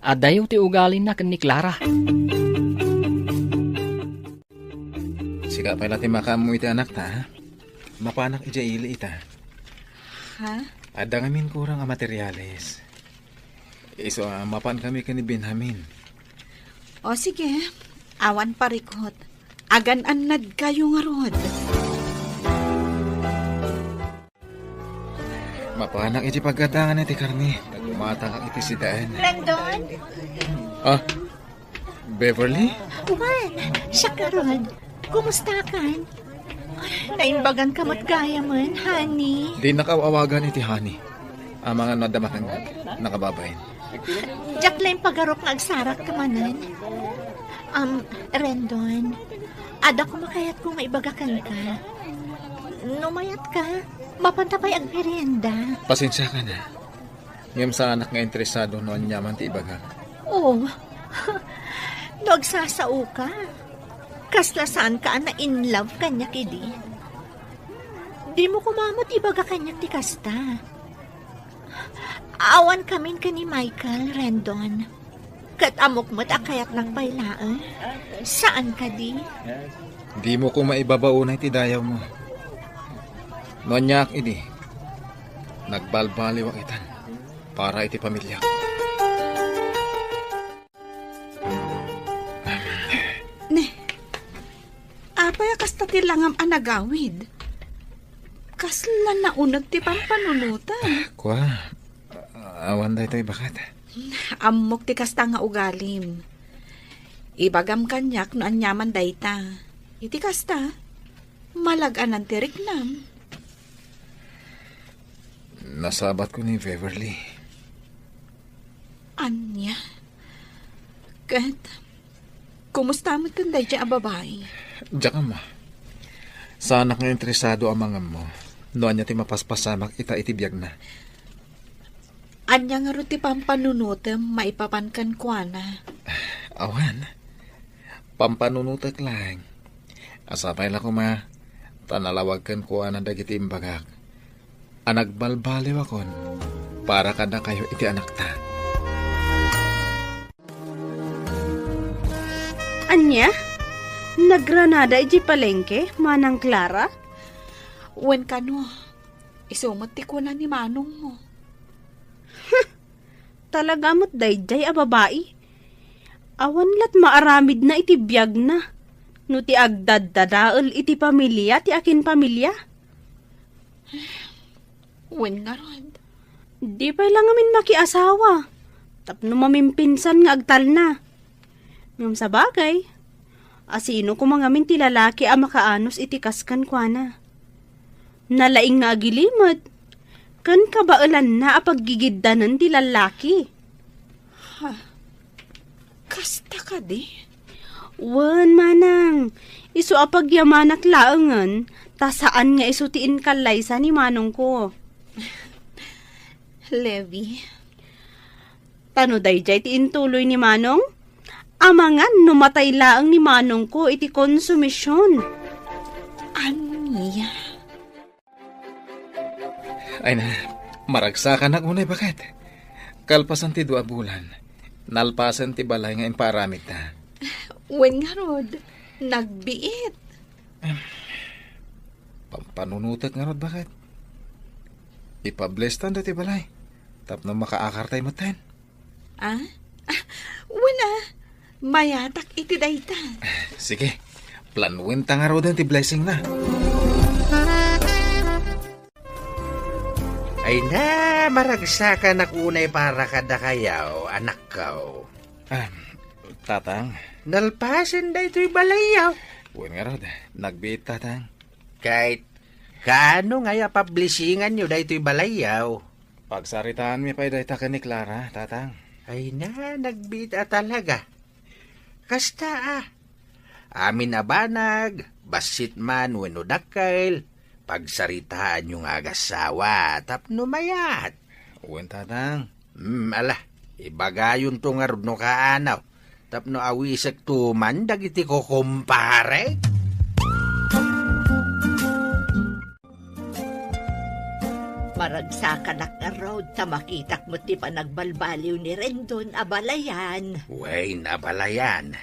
Adayo ti ugalina ken ni Clara. Sika pay la ti makaammo iti anakta, ha? Mapanak idiay ili ita. Ha? Adda ngamin kurang a materiales. Isu a mapan kami ken ni Benjamin. O sige, awan parikut. Agan-annadkayo ngarud. Panak iti paggadangan iti karne. Nagmatangak iti sidaen. Rendon? Ah, Beverly? Juan, siak ngarud. Kumustakan? Naimbaganka met gayamen, honey. Dinak aw-awagan iti honey. Amangan no adda makannak, nakababain. Diak la impagarok nga agsaratka manen. Um, Rendon, adda koma kayatko nga ibaga kenka. No mayatka, mapanta pay agmerienda. Pasensiaka na. Ngem saanak nga interesado no aniaman ti ibagak. Oh, no agsasaoka, kasla saanka a na-in love kaniak idi. Dimo koma met ibaga kaniak ti kasta. Awan kamin ken ni Michael, Rendon. Ket ammok met a kayatnak pay laeng. Saan kadi? Dimo koma ibabaonay ti dayawmo. No aniak idi, nagbalbaliwak itan para iti pamiliak. Ne, apay a kasta ti langam a nagawid? Kasla nauneg ti pampanunotem. Kua, awan daytoy baket. Ammok ti kasta nga ugalim. Ibagam kaniak no aniaman dayta. Iti kasta, malag-anan ti riknam. Nasabatko ni Beverly. Ania? Ket, kumusta met ken daydiay a babai? Diak ammo. Saanak nga interesado a mangammo no ania ti mapaspasamak ita iti biagna. Ania ngarud ti pampanunotem maipapan kenkuana? Awan. Pampanunotek laeng. Sapay la koma, ta nalawag kenkuana dagiti imbagak a nagbalbaliwakon para kadakayo iti anakta. Ania? Nagranada idiay palengke, Manang Clara? Wen kano, isu met ti kuna ni manongmo. Talaga met daydiay a babai. Awan lat maaramidna iti biagna no ti agdaddadael iti pamilia ti akinpamilia. Wen ngarud. Di pay la ngamin makiasawa tapno mamimpinsan nga agtalna. Ngem sabagay, asino koma ngamin ti lalaki a makaanus iti kas kenkuana? Nalaing nga agilimed ken kabaelanna a paggigiddanen ti lallaki. Ha? Kasta kadi? Wen, manang, isu a pagyamanak laengen, ta saan nga isu ti inkallaysa ni manongko. Levi. Ta no daydiay ti intuloy ni manong, amangan no matay laeng ni manongko iti konsumision. Ania? Ay na, maragsakanak unay baket. Kalpasan ti dua a bulan, nalpasen ti balay nga impaaramidta. Wen ngarud, nagbiit. Pampanunotek ngarud baket. Ipablestan dati balay tapno makaakartay metten. Ah? Ah, wen a. Mayatak iti dayta. Sige. Planuenta ngaruden ti blessing na. Ay na, maragsakanak unay para kadakayaw, anakkaw. Ah, tatang. Nalpasen daytoy balayyaw. Wen ngarud, nagbiit, tatang. Kay, kaano nga ya pablisinganyo daytoy balayyaw? Pagsaritaanmi pay dayta ken ni Clara, tatang. Ay na, nagbiit a talaga. Kasta a. Amin a banag, bassit man wenno dakkel, pagsaritaanyo nga agassawa tapno mayat. Wen, tatang. Hmm, ala, ibagayonto ngarud no kaanaw, tapno awisekto man dagiti kukumpare. Maragsakanak ngarud ta makitak met ti panagbalbaliw ni Rendon a balayan. Wen a balayan.